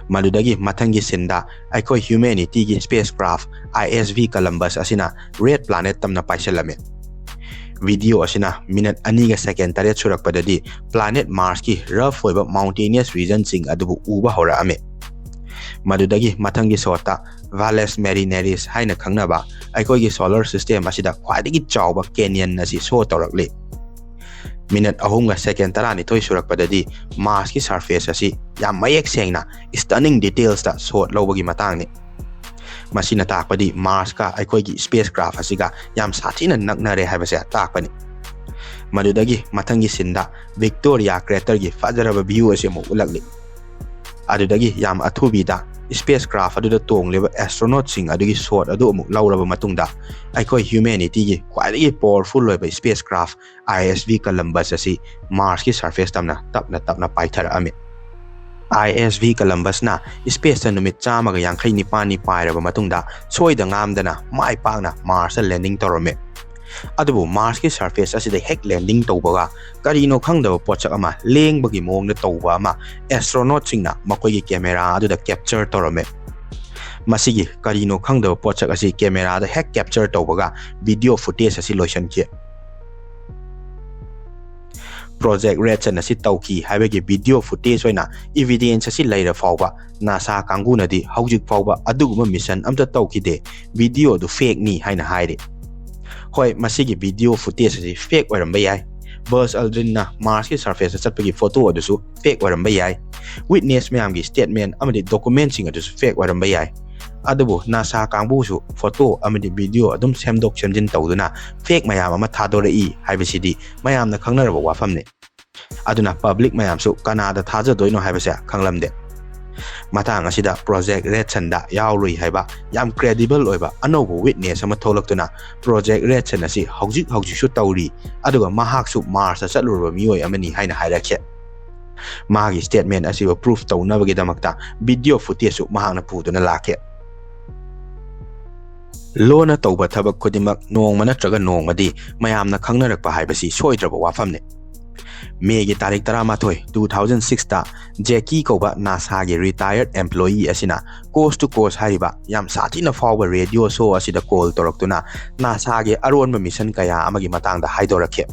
ꯃꯗꯨꯗꯒꯤ ꯃꯊꯪꯒꯤ ꯁꯤꯟꯗ ꯑꯩꯈꯣꯏ ꯍ꯭ꯌꯨꯃꯦꯅꯤꯇꯤꯒꯤ ꯁ꯭ꯄꯦꯁ ꯀ꯭ꯔꯥꯐ ꯑꯥꯏ ꯑꯦꯁ ꯚꯤ ꯀꯂꯝꯕꯁ ꯑꯁꯤꯅ ꯔꯦꯗ ꯄ꯭ꯂꯥꯅꯦꯠ ꯇꯝꯅ ꯄꯥꯏꯁꯤꯜꯂꯝꯃꯤ꯫ ꯚꯤꯗꯤꯑꯣ ꯑꯁꯤꯅ ꯃꯤꯅꯠ ꯑꯅꯤꯒ ꯁꯦꯀꯦꯟ ꯇꯔꯦꯠ ꯁꯨꯔꯛꯄꯗꯗꯤ ꯄ꯭ꯂꯥꯅꯦꯠ ꯃꯥꯔꯁꯀꯤ ꯔꯐ ꯑꯣꯏꯕ ꯃꯥꯎꯟꯇꯦꯅꯤꯌꯁ ꯔꯤꯖꯟꯁꯤꯡ ꯑꯗꯨꯕꯨ ꯎꯕ ꯍꯧꯔꯛꯑꯝꯃꯤ꯫ ꯃꯗꯨꯗꯒꯤ ꯃꯊꯪꯒꯤ ꯁꯣꯠꯇ ꯚꯥꯂꯦꯁ ꯃꯦꯔꯤꯅꯦꯔꯤꯁ ꯍꯥꯏꯅ ꯈꯪꯅꯕ ꯑꯩꯈꯣꯏꯒꯤ ꯁꯣꯂꯔ ꯁꯤꯁꯇꯦꯝ ꯑꯁꯤꯗ ꯈ꯭ꯋꯥꯏꯗꯒꯤ ꯆꯥꯎꯕ ꯀꯦꯅꯤꯌꯟ ꯑꯁꯤ ꯁꯣ ꯇꯧꯔꯛꯂꯤ꯫ ꯃꯤꯅꯠ ꯑꯍꯨꯝꯒ ꯁꯦꯀꯦꯟ ꯇꯔꯥꯅꯤꯊꯣꯏ ꯁꯨꯔꯛꯄꯗꯗꯤ ꯃꯥꯔꯁꯀꯤ ꯁꯔꯐꯦꯁ ꯑꯁꯤ ꯌꯥꯝ ꯃꯌꯦꯛ ꯁꯦꯡꯅ ꯁ꯭ꯇꯅꯤꯡ ꯗꯤꯇꯦꯜꯁꯇ ꯁꯣꯠ ꯂꯧꯕꯒꯤ ꯃꯇꯥꯡꯅꯤ꯫ ꯃꯁꯤꯅ ꯇꯥꯛꯄꯗꯤ ꯃꯥꯔꯁꯀ ꯑꯩꯈꯣꯏꯒꯤ ꯁ꯭ꯄꯦꯁ ꯀ꯭ꯔꯥꯐ ꯑꯁꯤꯒ ꯌꯥꯝ ꯁꯥꯊꯤꯅ ꯅꯛꯅꯔꯦ ꯍꯥꯏꯕꯁꯦ ꯇꯥꯛꯄꯅꯤ꯫ ꯃꯗꯨꯗꯒꯤ ꯃꯊꯪꯒꯤ ꯁꯤꯟꯗ ꯚꯤꯛꯇꯣꯔꯤꯌꯥ ꯀ꯭ꯔꯦꯇꯔꯒꯤ ꯐꯖꯔꯕ ꯚ꯭ꯌꯨ ꯑꯁꯤ ꯑꯃꯨꯛ ꯎꯠꯂꯛꯂꯤ꯫ ꯑꯗꯨꯗꯒꯤ ꯌꯥꯝ ꯑꯊꯨꯕꯤꯗ ꯁ꯭ꯄꯦꯁ ꯀ꯭ꯔꯥꯐ ꯑꯗꯨꯗ ꯇꯣꯡꯂꯤꯕ ꯑꯦꯁꯇ꯭ꯔꯣꯅꯣꯠꯁꯤꯡ ꯑꯗꯨꯒꯤ ꯁꯣꯠ ꯑꯗꯨ ꯑꯃꯨꯛ ꯂꯧꯔꯕ ꯃꯇꯨꯡꯗ ꯑꯩꯈꯣꯏ ꯍ꯭ꯌꯨꯃꯦꯅꯤꯇꯤꯒꯤ ꯈ꯭ꯋꯥꯏꯗꯒꯤ ꯄꯥꯋꯔꯐꯨꯜ ꯑꯣꯏꯕ ꯁ꯭ꯄꯦꯁ ꯀ꯭ꯔꯥꯐ ꯑꯥꯏ ꯑꯦꯁ ꯚꯤ ꯀꯂꯝꯕꯁ ꯑꯁꯤ ꯃꯥꯔꯁꯀꯤ ꯁꯔꯐꯦꯁ ꯇꯝꯅ ꯇꯞꯅ ꯇꯞꯅ ꯄꯥꯏꯊꯔꯛꯑꯝꯃꯤ꯫ ꯑꯥꯏ ꯑꯦꯁ ꯚꯤ ꯀꯂꯝꯕꯁꯅ ꯁ꯭ꯄꯦꯁꯇ ꯅꯨꯃꯤꯠ ꯆꯥꯝꯃꯒ ꯌꯥꯡꯈꯩ ꯅꯤꯄꯥꯟꯅꯤ ꯄꯥꯏꯔꯕ ꯃꯇꯨꯡꯗ ꯁꯣꯏꯗ ꯉꯥꯝꯗꯅ ꯃꯥꯏ ꯄꯥꯛꯅ ꯃꯥꯔꯁꯇ ꯂꯦꯟꯗꯤꯡ ꯇꯧꯔꯝꯃꯤ꯫ ꯑꯗꯨꯕꯨ ꯃꯥꯔꯁꯀꯤ ꯁꯔꯐꯦꯁ ꯑꯁꯤꯗ ꯍꯦꯛ ꯂꯦꯟꯗꯤꯡ ꯇꯧꯕꯒ ꯀꯔꯤꯅꯣ ꯈꯪꯗꯕ ꯄꯣꯠꯁꯛ ꯑꯃ ꯂꯦꯡꯕꯒꯤ ꯃꯑꯣꯡꯗ ꯇꯧꯕ ꯑꯃ ꯑꯦꯁꯇ꯭ꯔꯣꯅꯣꯠꯁꯤꯡꯅ ꯃꯈꯣꯏꯒꯤ ꯀꯦꯃꯦꯔꯥ ꯑꯗꯨꯗ ꯀꯦꯞꯆꯔ ꯇꯧꯔꯝꯃꯤ꯫ ꯃꯁꯤꯒꯤ ꯀꯔꯤꯅꯣ ꯈꯪꯗꯕ ꯄꯣꯠꯁꯛ ꯑꯁꯤ ꯀꯦꯃꯦꯔꯥꯗ ꯍꯦꯛ ꯀꯦꯞꯆꯔ ꯇꯧꯕꯒ ꯚꯤꯗꯤꯑꯣ ꯐꯨꯇꯦꯖ ꯑꯁꯤ ꯂꯣꯏꯁꯤꯟꯈꯤ꯫ ꯄ꯭ꯔꯣꯖꯦꯛ ꯔꯦꯗ ꯁꯟ ꯑꯁꯤ ꯇꯧꯈꯤ ꯍꯥꯏꯕꯒꯤ ꯚꯤꯗꯤꯑꯣ ꯐꯨꯇꯦꯖ ꯑꯣꯏꯅ ꯏꯚꯤꯗꯦꯟꯁ ꯑꯁꯤ ꯂꯩꯔ ꯐꯥꯎꯕ ꯅꯥꯁꯥ ꯀꯥꯡꯕꯨꯅꯗꯤ ꯍꯧꯖꯤꯛ ꯐꯥꯎꯕ ꯑꯗꯨꯒꯨꯝꯕ ꯃꯤꯁꯟ ꯑꯝꯇ ꯇꯧꯈꯤꯗꯦ, ꯚꯤꯗꯤꯑꯣ ꯑꯗꯨ ꯐꯦꯛꯅꯤ ꯍꯥꯏꯅ ꯍꯥꯏꯔꯤ꯫ ꯍꯣꯏ, ꯃꯁꯤꯒꯤ video footage ꯑꯁꯤ fake ꯑꯣꯏꯔꯝꯕ ꯌꯥꯏ꯫ Buzz Aldrinꯅ Marsꯀꯤ surfaceꯇ ꯆꯠꯄꯒꯤ photo ꯑꯗꯨꯁꯨ fake ꯑꯣꯏꯔꯝꯕ ꯌꯥꯏ꯫ Witness ꯃꯌꯥꯝꯒꯤ statement ꯑꯃꯗꯤ documentꯁꯤꯡ ꯑꯗꯨꯁꯨ fake ꯑꯣꯏꯔꯝꯕ ꯌꯥꯏ꯫ ꯑꯗꯨꯕꯨ NASA ꯀꯥꯡꯕꯨꯁꯨ photo ꯑꯃꯗꯤ video ꯑꯗꯨꯝ ꯁꯦꯝꯗꯣꯛ ꯁꯦꯝꯖꯤꯟ ꯇꯧꯗꯨꯅ fake ꯃꯌꯥꯝ ꯑꯃ ꯊꯥꯗꯣꯔꯛꯏ ꯍꯥꯏꯕꯁꯤꯗꯤ ꯃꯌꯥꯝꯅ ꯈꯪꯅꯔꯕ ꯋꯥꯐꯝꯅꯤ꯫ ꯑꯗꯨꯅ public ꯃꯌꯥꯝꯁꯨ ꯀꯅꯥꯗ ꯊꯥꯖꯗꯣꯏꯅꯣ ꯍꯥꯏꯕꯁꯦ ꯈꯪꯂꯝꯗꯦ꯫ ꯃꯇꯥꯡ ꯑꯁꯤꯗ Project Red Sunꯗ ꯌꯥꯎꯔꯨꯏ ꯍꯥꯏꯕ ꯌꯥꯝ credible ꯑꯣꯏꯕ ꯑꯅꯧꯕ witness ꯑꯃ ꯊꯣꯛꯂꯛꯇꯨꯅ Project Red Sun ꯑꯁꯤ ꯍꯧꯖꯤꯛ ꯍꯧꯖꯤꯛꯁꯨ ꯇꯧꯔꯤ, ꯑꯗꯨꯒ ꯃꯍꯥꯛꯁꯨ Marsꯇ ꯆꯠꯂꯨꯔꯕ ꯃꯤꯑꯣꯏ ꯑꯃꯅꯤ ꯍꯥꯏꯅ ꯍꯥꯏꯔꯛꯈꯤ꯫ ꯃꯥꯒꯤ statement ꯑꯁꯤꯕꯨ proof ꯇꯧꯅꯕꯒꯤꯗꯃꯛꯇ video footageꯁꯨ ꯃꯍꯥꯛꯅ ꯄꯨꯗꯨꯅ ꯂꯥꯛꯈꯤ꯫ ꯂꯣꯟꯅ ꯇꯧꯕ ꯊꯕꯛ ꯈꯨꯗꯤꯡꯃꯛ ꯅꯣꯡꯃ ꯅꯠꯇ꯭ꯔꯒ ꯅꯣꯡꯃꯗꯤ ꯃꯌꯥꯝꯅ ꯈꯪꯅꯔꯛꯄ ꯍꯥꯏꯕꯁꯤ ꯁꯣꯏꯗ꯭ꯔꯕ ꯋꯥꯐꯝꯅꯤ꯫ ꯃꯦꯒꯤ ꯇꯥꯔꯤꯛ ꯇꯔꯥꯃꯥꯊꯣꯏ, two thousand sixꯇ Jackie ꯀꯧꯕ NASAꯒꯤ retired employee ꯑꯁꯤꯅ Coast to Coast ꯍꯥꯏꯔꯤꯕ ꯌꯥꯝ ꯁꯥꯊꯤꯅ ꯐꯥꯎꯕ radio show ꯑꯁꯤꯗ call ꯇꯧꯔꯛꯇꯨꯅ NASAꯒꯤ ꯑꯔꯣꯟꯕ mission ꯀꯌꯥ ꯑꯃꯒꯤ ꯃꯇꯥꯡꯗ ꯍꯥꯏꯗꯣꯔꯛꯈꯤ꯫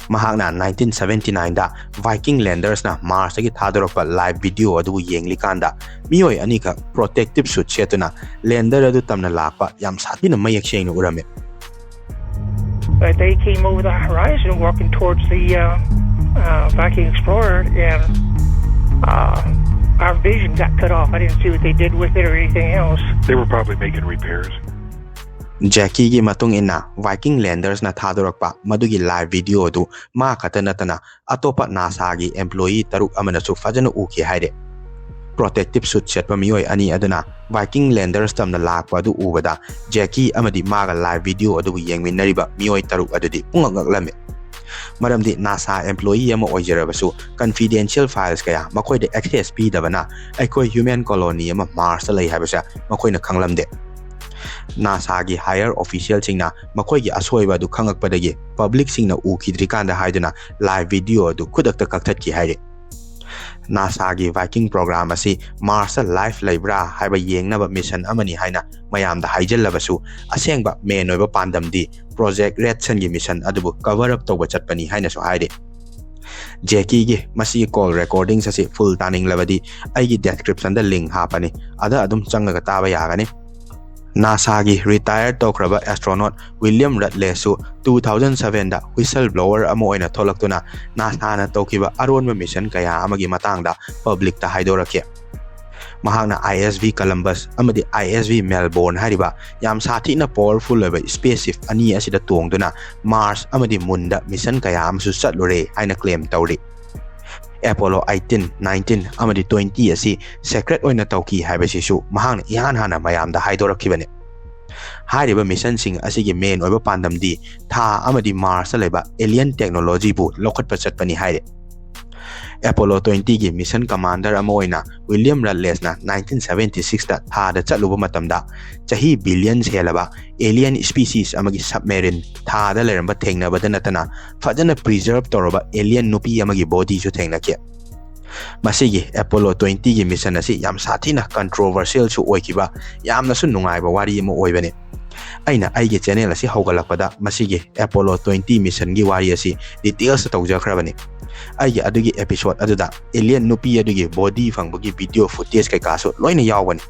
ꯃꯍꯥꯛꯅ nineteen seventy nineꯗ Viking landersꯅ Marsꯇꯒꯤ ꯊꯥꯗꯣꯔꯛꯄ live video ꯑꯗꯨꯕꯨ ꯌꯦꯡꯂꯤꯀꯥꯟꯗ ꯃꯤꯑꯣꯏ ꯑꯅꯤꯈꯛ protective suit ꯁꯦꯠꯇꯨꯅ lander ꯑꯗꯨ ꯇꯝꯅ ꯂꯥꯛꯄ ꯌꯥꯝ ꯁꯥꯊꯤꯅ ꯃꯌꯦꯛ ꯁꯦꯡꯅ ꯎꯔꯝꯃꯤ꯫ But they came over the horizon walking towards the uh, uh, Viking Explorer, and uh, our vision got cut off. I didn't see what they did with it or anything else. They were probably making repairs. Jackieꯒꯤ ꯃꯇꯨꯡ ꯏꯟꯅ Viking landersꯅ ꯊꯥꯗꯣꯔꯛꯄ ꯃꯗꯨꯒꯤ live video ꯑꯗꯨ ꯃꯥ ꯈꯛꯇ ꯅꯠꯇꯅ ꯑꯇꯣꯞꯄ NASAꯒꯤ employee ꯇꯔꯨꯛ ꯑꯃꯅꯁꯨ ꯐꯖꯅ ꯎꯈꯤ ꯍꯥꯏꯔꯦ꯫ Protective suit ꯁꯦꯠꯄ ꯃꯤꯑꯣꯏ ꯑꯅꯤ ꯑꯗꯨꯅ Viking landers ꯇꯝꯅ ꯂꯥꯛꯄ ꯑꯗꯨ ꯎꯕꯗ Jackie ꯑꯃꯗꯤ ꯃꯥꯒ live video ꯑꯗꯨꯕꯨ ꯌꯦꯡꯃꯤꯟꯅꯔꯤꯕ ꯃꯤꯑꯣꯏ ꯇꯔꯨꯛ ꯑꯗꯨꯗꯤ ꯄꯨꯡꯉꯛ ꯉꯛꯂꯝꯃꯤ꯫ ꯃꯔꯝꯗꯤ NASA employee ꯑꯃ ꯑꯣꯏꯖꯔꯕꯁꯨ confidential files ꯀꯌꯥ ꯃꯈꯣꯏꯗ access ꯄꯤꯗꯕꯅ ꯑꯩꯈꯣꯏ human colony ꯑꯃ Marsꯇ ꯂꯩ ꯍꯥꯏꯕꯁꯦ ꯃꯈꯣꯏꯅ ꯈꯪꯂꯝꯗꯦ꯫ NASAꯒꯤ higher officialꯁꯤꯡꯅ ꯃꯈꯣꯏꯒꯤ ꯑꯁꯣꯏꯕ ꯑꯗꯨ ꯈꯪꯉꯛꯄꯗꯒꯤ publicꯁꯤꯡꯅ ꯎꯈꯤꯗ꯭ꯔꯤꯀꯥꯟꯗ ꯍꯥꯏꯗꯨꯅ live video ꯑꯗꯨ ꯈꯨꯗꯛꯇ ꯀꯛꯊꯠꯈꯤ ꯍꯥꯏꯔꯤ꯫ NASAꯒꯤ Viking program ꯑꯁꯤ Marsꯇ life ꯂꯩꯕ꯭ꯔꯥ ꯍꯥꯏꯕ ꯌꯦꯡꯅꯕ mission ꯑꯃꯅꯤ ꯍꯥꯏꯅ ꯃꯌꯥꯝꯗ ꯍꯥꯏꯖꯜꯂꯕꯁꯨ ꯑꯁꯦꯡꯕ main ꯑꯣꯏꯕ ꯄꯥꯟꯗꯝꯗꯤ Project Red Sunꯒꯤ mission ꯑꯗꯨꯕꯨ cover up ꯇꯧꯕ ꯆꯠꯄꯅꯤ ꯍꯥꯏꯅꯁꯨ ꯍꯥꯏꯔꯤ꯫ Jackieꯒꯤ ꯃꯁꯤꯒꯤ call recordings ꯑꯁꯤ full ꯇꯥꯅꯤꯡꯂꯕꯗꯤ ꯑꯩꯒꯤ descriptionꯗ link ꯍꯥꯞꯄꯅꯤ, ꯑꯗ ꯑꯗꯨꯝ ꯆꯪꯉꯒ ꯇꯥꯕ ꯌꯥꯒꯅꯤ꯫ ꯅꯥꯁꯥꯒꯤ ꯔꯤꯇꯥꯌꯔ ꯇꯧꯈ꯭ꯔꯕ ꯑꯦꯁꯇ꯭ꯔꯣꯅꯣꯠ ꯋꯤꯂꯤꯌꯝ ꯔꯠꯂꯦꯁꯁꯨ ꯇꯨ ꯊꯥꯎꯖꯟ ꯁꯚꯦꯟꯗ ꯋꯤꯁꯜ ꯕ꯭ꯂꯣꯋꯔ ꯑꯃ ꯑꯣꯏꯅ ꯊꯣꯛꯂꯛꯇꯨꯅ ꯅꯥꯁꯥꯅ ꯇꯧꯈꯤꯕ ꯑꯔꯣꯟꯕ ꯃꯤꯁꯟ ꯀꯌꯥ ꯑꯃꯒꯤ ꯃꯇꯥꯡꯗ ꯄꯕ꯭ꯂꯤꯛꯇ ꯍꯥꯏꯗꯣꯔꯛꯈꯤ꯫ ꯃꯍꯥꯛꯅ ISV Columbus ꯑꯃꯗꯤ ISV Melbourne ꯍꯥꯏꯔꯤꯕ ꯌꯥꯝ ꯁꯥꯊꯤꯅ ꯄꯋꯔꯐꯨꯜ ꯑꯣꯏꯕ ꯁ꯭ꯄꯦꯁ ꯁꯤꯞ ꯑꯅꯤ ꯑꯁꯤꯗ ꯇꯣꯡꯗꯨꯅ ꯃꯥꯔꯁ ꯑꯃꯗꯤ ꯃꯨꯟꯗ ꯃꯤꯁꯟ ꯀꯌꯥ ꯑꯃꯁꯨ ꯆꯠꯂꯨꯔꯦ ꯍꯥꯏꯅ ꯀ꯭ꯂꯦꯝ ꯇꯧꯔꯤ꯫ ꯑꯦꯄꯣꯂꯣ ꯑꯩꯠꯇꯤꯟ, ꯅꯥꯏꯟꯇꯤꯟ ꯑꯃꯗꯤ ꯇ꯭ꯋꯦꯟꯇꯤ ꯑꯁꯤ ꯁꯦꯀ꯭ꯔꯦꯠ ꯑꯣꯏꯅ ꯇꯧꯈꯤ ꯍꯥꯏꯕꯁꯤꯁꯨ ꯃꯍꯥꯛꯅ ꯏꯍꯥꯟ ꯍꯥꯟꯅ ꯃꯌꯥꯝꯗ ꯍꯥꯏꯗꯣꯔꯛꯈꯤꯕꯅꯤ꯫ ꯍꯥꯏꯔꯤꯕ ꯃꯤꯁꯟꯁꯤꯡ ꯑꯁꯤꯒꯤ ꯃꯦꯟ ꯑꯣꯏꯕ ꯄꯥꯟꯗꯝꯗꯤ ꯊꯥ ꯑꯃꯗꯤ ꯃꯥꯔꯁꯇ ꯂꯩꯕ ꯑꯦꯂꯤꯌꯟ ꯇꯦꯛꯅꯣꯂꯣꯖꯤꯕꯨ ꯂꯧꯈꯠꯄ ꯆꯠꯄꯅꯤ ꯍꯥꯏꯔꯤ꯫ ꯑꯦꯄꯣꯂꯣ ꯇ꯭ꯋꯦꯟꯇꯤꯒꯤ ꯃꯤꯁꯟ ꯀꯃꯥꯟꯗꯔ ꯑꯃ ꯑꯣꯏꯅ ꯋꯤꯂꯤꯌꯝ ꯔꯠꯂꯦꯁꯅ ꯅꯥꯏꯟꯇꯤꯟ ꯁꯚꯦꯟꯇꯤ ꯁꯤꯛꯁꯇ ꯊꯥꯗ ꯆꯠꯂꯨꯕ ꯃꯇꯝꯗ ꯆꯍꯤ ꯕꯤꯂꯤꯌꯟꯁ ꯍꯦꯜꯂꯕ ꯑꯦꯂꯤꯌꯟ ꯁ꯭ꯄꯤꯁꯤꯁ ꯑꯃꯒꯤ ꯁꯕꯃꯦꯔꯤꯟ ꯊꯥꯗ ꯂꯩꯔꯝꯕ ꯊꯦꯡꯅꯕꯗ ꯅꯠꯇꯅ ꯐꯖꯅ ꯄ꯭ꯔꯤꯖꯔꯚ ꯇꯧꯔꯕ ꯑꯦꯂꯤꯌꯟ ꯅꯨꯄꯤ ꯑꯃꯒꯤ ꯕꯣꯗꯤꯁꯨ ꯊꯦꯡꯅꯈꯤ꯫ ꯃꯁꯤꯒꯤ ꯑꯦꯄꯣꯂꯣ ꯇ꯭ꯋꯦꯟꯇꯤꯒꯤ ꯃꯤꯁꯟ ꯑꯁꯤ ꯌꯥꯝ ꯁꯥꯊꯤꯅ ꯀꯟꯇ꯭ꯔꯣꯚꯔꯁꯤꯌꯦꯜꯁꯨ ꯑꯣꯏꯈꯤꯕ, ꯌꯥꯝꯅꯁꯨ ꯅꯨꯡꯉꯥꯏꯕ ꯋꯥꯔꯤ ꯑꯃ ꯑꯣꯏꯕꯅꯤ꯫ ꯑꯩꯅ ꯑꯩꯒꯤ ꯆꯦꯅꯦꯜ ꯑꯁꯤ ꯍꯧꯒꯠꯂꯛꯄꯗ ꯃꯁꯤꯒꯤ ꯑꯦꯄꯣꯂꯣ ꯇ꯭ꯋꯦꯟꯇꯤ ꯃꯤꯁꯟꯒꯤ ꯋꯥꯔꯤ ꯑꯁꯤ ꯗꯤꯇꯦꯜꯁꯇ ꯇꯧꯖꯈ꯭ꯔꯕꯅꯤ꯫ ꯑꯩꯒꯤ ꯑꯗꯨꯒꯤ ꯑꯦꯄꯤꯁꯣꯗ ꯑꯗꯨꯗ ꯑꯦꯂꯤꯌꯟ ꯅꯨꯄꯤ ꯑꯗꯨꯒꯤ ꯕꯣꯗꯤ ꯐꯪꯕꯒꯤ ꯚꯤꯗꯤꯑꯣ ꯐꯨꯇꯦꯖ ꯀꯩꯀꯥꯁꯨ ꯂꯣꯏꯅ ꯌꯥꯎꯕꯅꯤ꯫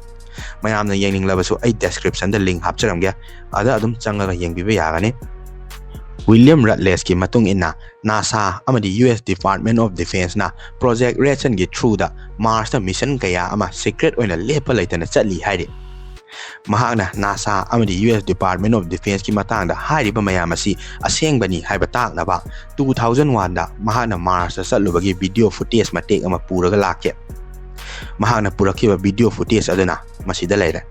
ꯃꯌꯥꯝꯅ ꯌꯦꯡꯅꯤꯡꯂꯕꯁꯨ ꯑꯩ ꯗꯦꯁꯀ꯭ꯔꯤꯞꯁꯟꯗ ꯂꯤꯡ ꯍꯥꯞꯆꯔꯝꯒꯦ, ꯑꯗ ꯑꯗꯨꯝ ꯆꯪꯉꯒ ꯌꯦꯡꯕꯤꯕ ꯌꯥꯒꯅꯤ꯫ ꯋꯤꯂꯤꯌꯝ ꯔꯠꯂꯦꯁꯀꯤ ꯃꯇꯨꯡ ꯏꯟꯅ ꯅꯥꯁꯥ ꯑꯃꯗꯤ US Department of Defenseꯅ ꯄ꯭ꯔꯣꯖꯦꯛ ꯔꯦꯗꯁꯟꯒꯤ ꯊ꯭ꯔꯨꯗ ꯃꯥꯔꯁꯇ ꯃꯤꯁꯟ ꯀꯌꯥ ꯑꯃ ꯁꯤꯀ꯭ꯔꯦꯠ ꯑꯣꯏꯅ ꯂꯦꯞꯄ ꯂꯩꯇꯅ ꯆꯠꯂꯤ ꯍꯥꯏꯔꯤ꯫ ꯃꯍꯥꯛꯅ ꯅꯥꯁꯥ ꯑꯃꯗꯤ US Department of Defenseꯀꯤ ꯃꯇꯥꯡꯗ ꯍꯥꯏꯔꯤꯕ ꯃꯌꯥꯝ ꯑꯁꯤ ꯑꯁꯦꯡꯕꯅꯤ ꯍꯥꯏꯕ ꯇꯥꯛꯅꯕ ꯇꯨ ꯊꯥꯎꯖꯟ ꯋꯥꯟꯗ ꯃꯍꯥꯛꯅ ꯃꯥꯔꯁꯇ ꯆꯠꯂꯨꯕꯒꯤ ꯚꯤꯗꯤꯑꯣ ꯐꯨꯇꯦꯖ ꯃꯇꯦꯛ ꯑꯃ ꯄꯨꯔꯒ ꯂꯥꯛꯈꯤ꯫ ꯃꯍꯥꯛꯅ ꯄꯨꯔꯛꯈꯤꯕ ꯚꯤꯗꯤꯑꯣ ꯐꯨꯇꯦꯖ ꯑꯗꯨꯅ ꯃꯁꯤꯗ ꯂꯩꯔꯦ꯫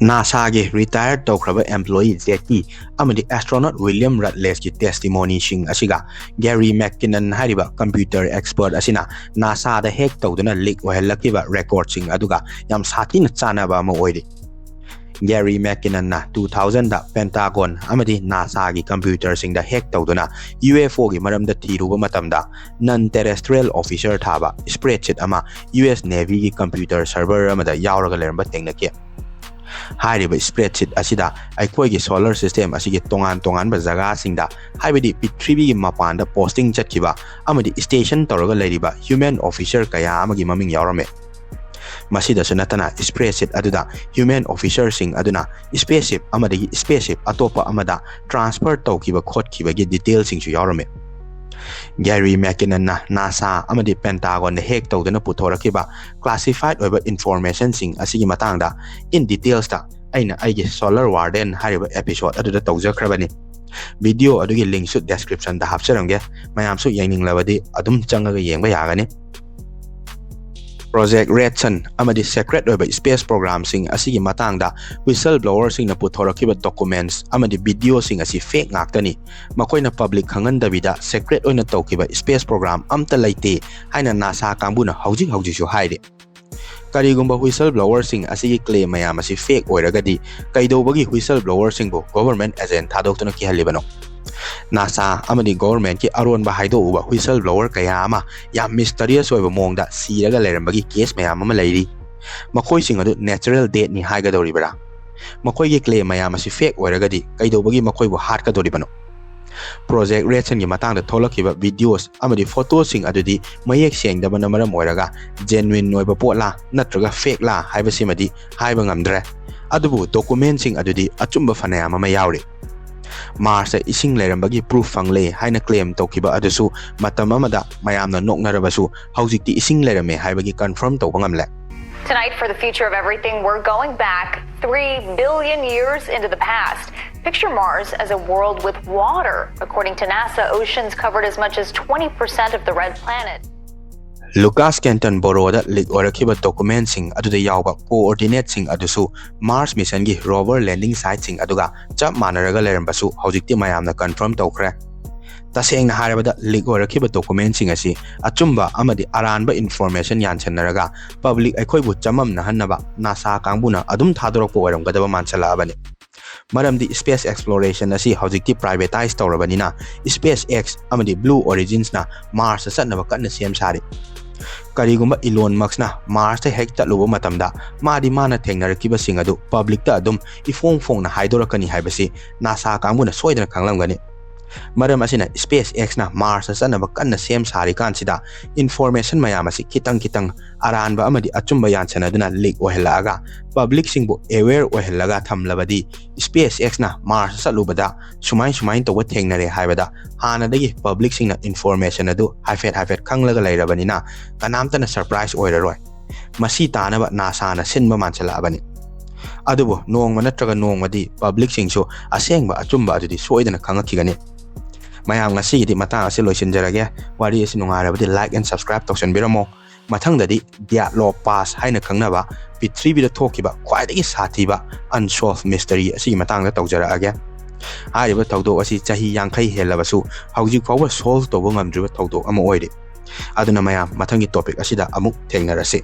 ꯅꯥꯁꯥꯒꯤ ꯔꯤꯇꯥꯌꯔ ꯇꯧꯈ꯭ꯔꯕ ꯑꯦꯝꯄ꯭ꯂꯣꯌꯤ ꯖꯦꯀꯤ ꯑꯃꯗꯤ ꯑꯦꯁꯇ꯭ꯔꯣꯅꯣꯠ ꯋꯤꯂꯤꯌꯝ ꯔꯠꯂꯦꯁꯀꯤ ꯇꯦꯁꯇꯤꯃꯣꯅꯤꯁꯤꯡ ꯑꯁꯤꯒ ꯒꯦꯔꯤ ꯃꯦꯛꯀꯤꯅꯟ ꯍꯥꯏꯔꯤꯕ ꯀꯝꯄ꯭ꯌꯨꯇꯔ ꯑꯦꯛꯁꯄꯔꯠ ꯑꯁꯤꯅ ꯅꯥꯁꯥꯗ ꯍꯦꯛ ꯇꯧꯗꯨꯅ ꯂꯤꯛ ꯑꯣꯏꯍꯜꯂꯛꯈꯤꯕ ꯔꯦꯀꯣꯔꯗꯁꯤꯡ ꯑꯗꯨꯒ ꯌꯥꯝ ꯁꯥꯊꯤꯅ ꯆꯥꯟꯅꯕ ꯑꯃ ꯑꯣꯏꯔꯤ꯫ ꯒꯦꯔꯤ ꯃꯦꯛꯀꯤꯅꯟꯅ ꯇꯨ ꯊꯥꯎꯖꯟꯗ ꯄꯦꯟꯇꯥꯒꯣꯟ ꯑꯃꯗꯤ ꯅꯥꯁꯥꯒꯤ ꯀꯝꯄ꯭ꯌꯨꯇꯔꯁꯤꯡꯗ ꯍꯦꯛ ꯇꯧꯗꯨꯅ UFOꯒꯤ ꯃꯔꯝꯗ ꯊꯤꯔꯨꯕ ꯃꯇꯝꯗ ꯅꯟ ꯇꯦꯔꯦꯁꯇ꯭ꯔꯤꯌꯦꯜ ꯑꯣꯐꯤꯁꯔ ꯊꯥꯕ ꯁ꯭ꯄ꯭ꯔꯦꯗꯁꯤꯠ ꯑꯃ US Navyꯒꯤ ꯀꯝꯄ꯭ꯌꯨꯇꯔ ꯁꯔꯚꯔ ꯑꯃꯗ ꯌꯥꯎꯔꯒ ꯂꯩꯔꯝꯕ ꯊꯦꯡꯅꯈꯤ꯫ ꯍꯥꯏꯔꯤꯕ spreadsheet ꯑꯁꯤꯗ ꯑꯩꯈꯣꯏꯒꯤ solar system ꯑꯁꯤꯒꯤ ꯇꯣꯉꯥꯟ ꯇꯣꯉꯥꯟꯕ ꯖꯒꯥꯁꯤꯡꯗ, ꯍꯥꯏꯕꯗꯤ ꯄ꯭ꯔꯤꯊꯤꯕꯤꯒꯤ ꯃꯄꯥꯟꯗ posting ꯆꯠꯈꯤꯕ ꯑꯃꯗꯤ station ꯇꯧꯔꯒ ꯂꯩꯔꯤꯕ human officer ꯀꯌꯥ ꯑꯃꯒꯤ ꯃꯃꯤꯡ ꯌꯥꯎꯔꯝꯃꯤ꯫ ꯃꯁꯤꯗꯁꯨ ꯅꯠꯇꯅ, spreadsheet ꯑꯗꯨꯗ human officerꯁꯤꯡ ꯑꯗꯨꯅ spaceship ꯑꯃꯗꯒꯤ spaceship ꯑꯇꯣꯞꯄ ꯑꯃꯗ transfer ꯇꯧꯈꯤꯕ ꯈꯣꯠꯈꯤꯕꯒꯤ detailꯁꯤꯡꯁꯨ ꯌꯥꯎꯔꯝꯃꯤ꯫ Gary McKinnonꯅ NASA ꯑꯃꯗꯤ Pentagonꯗ hack ꯇꯧꯗꯨꯅ ꯄꯨꯊꯣꯔꯛꯈꯤꯕ classified ꯑꯣꯏꯕ informationꯁꯤꯡ ꯑꯁꯤꯒꯤ ꯃꯇꯥꯡꯗ in detailsꯇ ꯑꯩꯅ ꯑꯩꯒꯤ Solar Warden ꯍꯥꯏꯔꯤꯕ episode ꯑꯗꯨꯗ ꯇꯧꯖꯈ꯭ꯔꯕꯅꯤ꯫ Video ꯑꯗꯨꯒꯤ linkꯁꯨ descriptionꯗ ꯍꯥꯞꯆꯔꯝꯒꯦ, ꯃꯌꯥꯝꯁꯨ ꯌꯦꯡꯅꯤꯡꯂꯕꯗꯤ ꯑꯗꯨꯝ ꯆꯪꯉꯒ ꯌꯦꯡꯕ ꯌꯥꯒꯅꯤ꯫ Project Red Sun ꯑꯃꯗꯤ secret ꯑꯣꯏꯕ space programꯁꯤꯡ ꯑꯁꯤꯒꯤ ꯃꯇꯥꯡꯗ whistleblowerꯁꯤꯡꯅ ꯄꯨꯊꯣꯔꯛꯈꯤꯕ documents ꯑꯃꯗꯤ videoꯁꯤꯡ ꯑꯁꯤ fake ꯉꯥꯛꯇꯅꯤ꯫ ꯃꯈꯣꯏꯅ public ꯈꯪꯍꯟꯗꯕꯤꯗ secret ꯑꯣꯏꯅ ꯇꯧꯈꯤꯕ space program ꯑꯝꯇ ꯂꯩꯇꯦ ꯍꯥꯏꯅ NASA ꯀꯥꯡꯕꯨꯅ ꯍꯧꯖꯤꯛ ꯍꯧꯖꯤꯛꯁꯨ ꯍꯥꯏꯔꯤ꯫ ꯀꯔꯤꯒꯨꯝꯕ whistleblowerꯁꯤꯡ ꯑꯁꯤꯒꯤ claim ꯃꯌꯥꯝ ꯑꯁꯤ fake ꯑꯣꯏꯔꯒꯗꯤ, ꯀꯩꯗꯧꯕꯒꯤ whistleblowerꯁꯤꯡꯕꯨ government agent ꯊꯥꯗꯣꯛꯇꯨꯅ ꯀꯤꯍꯜꯂꯤꯕꯅꯣ? NASA ꯑꯃꯗꯤ governmentꯀꯤ ꯑꯔꯣꯟꯕ ꯍꯥꯏꯗꯣꯛꯎꯕ whistleblower ꯀꯌꯥ ꯑꯃ ꯌꯥꯝ mysterious ꯑꯣꯏꯕ ꯃꯑꯣꯡꯗ ꯁꯤꯔꯒ ꯂꯩꯔꯝꯕꯒꯤ case ꯃꯌꯥꯝ ꯑꯃ ꯂꯩꯔꯤ꯫ ꯃꯈꯣꯏꯁꯤꯡ ꯑꯗꯨ natural deathꯅꯤ ꯍꯥꯏꯒꯗꯧꯔꯤꯕꯔꯥ? ꯃꯈꯣꯏꯒꯤ claim ꯃꯌꯥꯝ ꯑꯁꯤ fake ꯑꯣꯏꯔꯒꯗꯤ, ꯀꯩꯗꯧꯕꯒꯤ ꯃꯈꯣꯏꯕꯨ ꯍꯥꯠꯀꯗꯧꯔꯤꯕꯅꯣ? Project Red Sunꯒꯤ ꯃꯇꯥꯡꯗ ꯊꯣꯛꯂꯛꯈꯤꯕ videos ꯑꯃꯗꯤ photoꯁꯤꯡ ꯑꯗꯨꯗꯤ ꯃꯌꯦꯛ ꯁꯦꯡꯗꯕꯅ ꯃꯔꯝ ꯑꯣꯏꯔꯒ genuine ꯑꯣꯏꯕ ꯄꯣꯠꯂꯥ ꯅꯠꯇ꯭ꯔꯒ fakeꯂꯥ ꯍꯥꯏꯕꯁꯤꯃꯗꯤ ꯍꯥꯏꯕ ꯉꯝꯗ꯭ꯔꯦ꯫ ꯑꯗꯨꯕꯨ documentꯁꯤꯡ ꯑꯗꯨꯗꯤ ꯑꯆꯨꯝꯕ ꯐꯅꯌꯥꯝ ꯑꯃ ꯌꯥꯎꯔꯤ꯫ Marsꯇ ꯏꯁꯤꯡ ꯂꯩꯔꯝꯕꯒꯤ proof ꯐꯪꯂꯦ ꯍꯥꯏꯅ claim ꯇꯧꯈꯤꯕ ꯑꯗꯨꯁꯨ ꯃꯇꯝ ꯑꯃꯗ ꯃꯌꯥꯝꯅ ꯅꯣꯛꯅꯔꯕꯁꯨ, ꯍꯧꯖꯤꯛꯇꯤ ꯏꯁꯤꯡ ꯂꯩꯔꯝꯃꯦ ꯍꯥꯏꯕꯒꯤ confirm ꯇꯧꯕ ꯉꯝꯂꯦ꯫ Tonight, for the future of everything, we're going back three billion years into the past. Picture Mars as a world with water. According to NASA, oceans covered as much as twenty percent of the red planet. Lucas Kenton Borrowꯗ leak ꯑꯣꯏꯔꯛꯈꯤꯕ documentꯁꯤꯡ ꯑꯗꯨꯗ ꯌꯥꯎꯕ coordinateꯁꯤꯡ ꯑꯗꯨꯁꯨ Mars missionꯒꯤ rover landing siteꯁꯤꯡ ꯑꯗꯨꯒ ꯆꯞ ꯃꯥꯟꯅꯔꯒ ꯂꯩꯔꯝꯕꯁꯨ ꯍꯧꯖꯤꯛꯇꯤ ꯃꯌꯥꯝꯅ confirm ꯇꯧꯈ꯭ꯔꯦ꯫ ꯇꯁꯦꯡꯅ ꯍꯥꯏꯔꯕꯗ, leak ꯑꯣꯏꯔꯛꯈꯤꯕ documentꯁꯤꯡ ꯑꯁꯤ ꯑꯆꯨꯝꯕ ꯑꯃꯗꯤ ꯑꯔꯥꯟꯕ information ꯌꯥꯟꯁꯟꯅꯔꯒ public ꯑꯩꯈꯣꯏꯕꯨ ꯆꯃꯝꯅꯍꯟꯅꯕ NASA ꯀꯥꯡꯕꯨꯅ ꯑꯗꯨꯝ ꯊꯥꯗꯣꯔꯛꯄ ꯑꯣꯏꯔꯝꯒꯗꯕ ꯃꯥꯟꯁꯤꯜꯂꯛꯑꯕꯅꯤ꯫ ꯃꯔꯝꯗꯤ space exploration ꯑꯁꯤ ꯍꯧꯖꯤꯛꯇꯤ privatize ꯇꯧꯔꯕꯅꯤꯅ, SpaceX ꯑꯃꯗꯤ Blue Originsꯅ Marsꯇ ꯆꯠꯅꯕ ꯀꯟꯅ ꯁꯦꯝ ꯁꯥꯔꯤ꯫ ꯀꯔꯤꯒꯨꯝꯕ ꯏꯂꯣꯟ ꯃꯛꯁꯅ ꯃꯥꯔꯁꯇ ꯍꯦꯛ ꯆꯠꯂꯨꯕ ꯃꯇꯝꯗ ꯃꯥꯗꯤ ꯃꯥꯅ ꯊꯦꯡꯅꯔꯛꯈꯤꯕꯁꯤꯡ ꯑꯗꯨ ꯄꯕ꯭ꯂꯤꯛꯇ ꯑꯗꯨꯝ ꯏꯐꯣꯡ ꯐꯣꯡꯅ ꯍꯥꯏꯗꯣꯔꯛꯀꯅꯤ ꯍꯥꯏꯕꯁꯤ ꯅꯥꯁꯥ ꯀꯥꯡꯕꯨꯅ ꯁꯣꯏꯗꯅ ꯈꯪꯂꯝꯒꯅꯤ꯫ ꯃꯔꯝ ꯑꯁꯤꯅ ꯁ꯭ꯄꯦꯁ ꯑꯦꯛꯁꯅ ꯃꯥꯔꯁꯇ ꯆꯠꯅꯕ ꯀꯟꯅ ꯁꯦꯝ ꯁꯥꯔꯤꯀꯥꯟꯁꯤꯗ ꯏꯟꯐꯣꯔꯃꯦꯁꯟ ꯃꯌꯥꯝ ꯑꯁꯤ ꯈꯤꯇꯪ ꯈꯤꯇꯪ ꯑꯔꯥꯟꯕ ꯑꯃꯗꯤ ꯑꯆꯨꯝꯕ ꯌꯥꯟꯁꯟꯅꯗꯨꯅ ꯂꯤꯛ ꯑꯣꯏꯍꯜꯂꯛꯑꯒ ꯄꯕ꯭ꯂꯤꯛꯁꯤꯡꯕꯨ ꯑꯦꯋꯦꯌꯔ ꯑꯣꯏꯍꯜꯂꯒ ꯊꯝꯂꯕꯗꯤ ꯁ꯭ꯄꯦꯁ ꯑꯦꯛꯁꯅ ꯃꯥꯔꯁꯇ ꯆꯠꯂꯨꯕꯗ ꯁꯨꯃꯥꯏ ꯁꯨꯃꯥꯏꯅ ꯇꯧꯕ ꯊꯦꯡꯅꯔꯦ ꯍꯥꯏꯕꯗ ꯍꯥꯟꯅꯗꯒꯤ ꯄꯕ꯭ꯂꯤꯛꯁꯤꯡꯅ ꯏꯟꯐꯣꯔꯃꯦꯁꯟ ꯑꯗꯨ ꯍꯥꯏꯐꯦꯠ ꯍꯥꯏꯐꯦꯠ ꯈꯪꯂꯒ ꯂꯩꯔꯕꯅꯤꯅ ꯀꯅꯥꯝꯇꯅ ꯁꯔꯄ꯭ꯔꯥꯏꯁ ꯑꯣꯏꯔꯔꯣꯏ꯫ ꯃꯁꯤ ꯇꯥꯅꯕ ꯅꯥꯁꯥꯅ ꯁꯤꯟꯕ ꯃꯥꯟꯁꯤꯜꯂꯛꯑꯕꯅꯤ꯫ ꯑꯗꯨꯕꯨ ꯅꯣꯡꯃ ꯅꯠꯇ꯭ꯔꯒ ꯅꯣꯡꯃꯗꯤ ꯄꯕ꯭ꯂꯤꯛꯁꯤꯡꯁꯨ ꯑꯁꯦꯡꯕ ꯑꯆꯨꯝꯕ ꯑꯗꯨꯗꯤ ꯁꯣꯏꯗꯅ ꯈꯪꯉꯛꯈꯤꯒꯅꯤ꯫ ꯃꯌꯥꯝ, ꯉꯁꯤꯒꯤꯗꯤ ꯃꯇꯥꯡ ꯑꯁꯤ ꯂꯣꯏꯁꯤꯟꯖꯔꯒꯦ꯫ ꯋꯥꯔꯤ ꯑꯁꯤ ꯅꯨꯡꯉꯥꯏꯔꯕꯗꯤ like and subscribe ꯇꯧꯁꯟꯕꯤꯔꯝꯃꯣ꯫ ꯃꯊꯪꯗꯗꯤ ꯗꯤꯌꯥꯠꯂꯣ ꯄꯥꯁ ꯍꯥꯏꯅ ꯈꯪꯅꯕ ꯄ꯭ꯔꯤꯊꯤꯕꯤꯗ ꯊꯣꯛꯈꯤꯕ ꯈ꯭ꯋꯥꯏꯗꯒꯤ ꯁꯥꯊꯤꯕ unsolved mystery ꯑꯁꯤꯒꯤ ꯃꯇꯥꯡꯗ ꯇꯧꯖꯔꯛꯑꯒꯦ꯫ ꯍꯥꯏꯔꯤꯕ ꯊꯧꯗꯣꯛ ꯑꯁꯤ ꯆꯍꯤ ꯌꯥꯡꯈꯩ ꯍꯦꯜꯂꯕꯁꯨ ꯍꯧꯖꯤꯛ ꯐꯥꯎꯕ ꯁꯣꯜꯚ ꯇꯧꯕ ꯉꯝꯗ꯭ꯔꯤꯕ ꯊꯧꯗꯣꯛ ꯑꯃ ꯑꯣꯏꯔꯤ꯫ ꯑꯗꯨꯅ ꯃꯌꯥꯝ, ꯃꯊꯪꯒꯤ ꯇꯣꯄꯤꯛ ꯑꯁꯤꯗ ꯑꯃꯨꯛ ꯊꯦꯡꯅꯔꯁꯤ꯫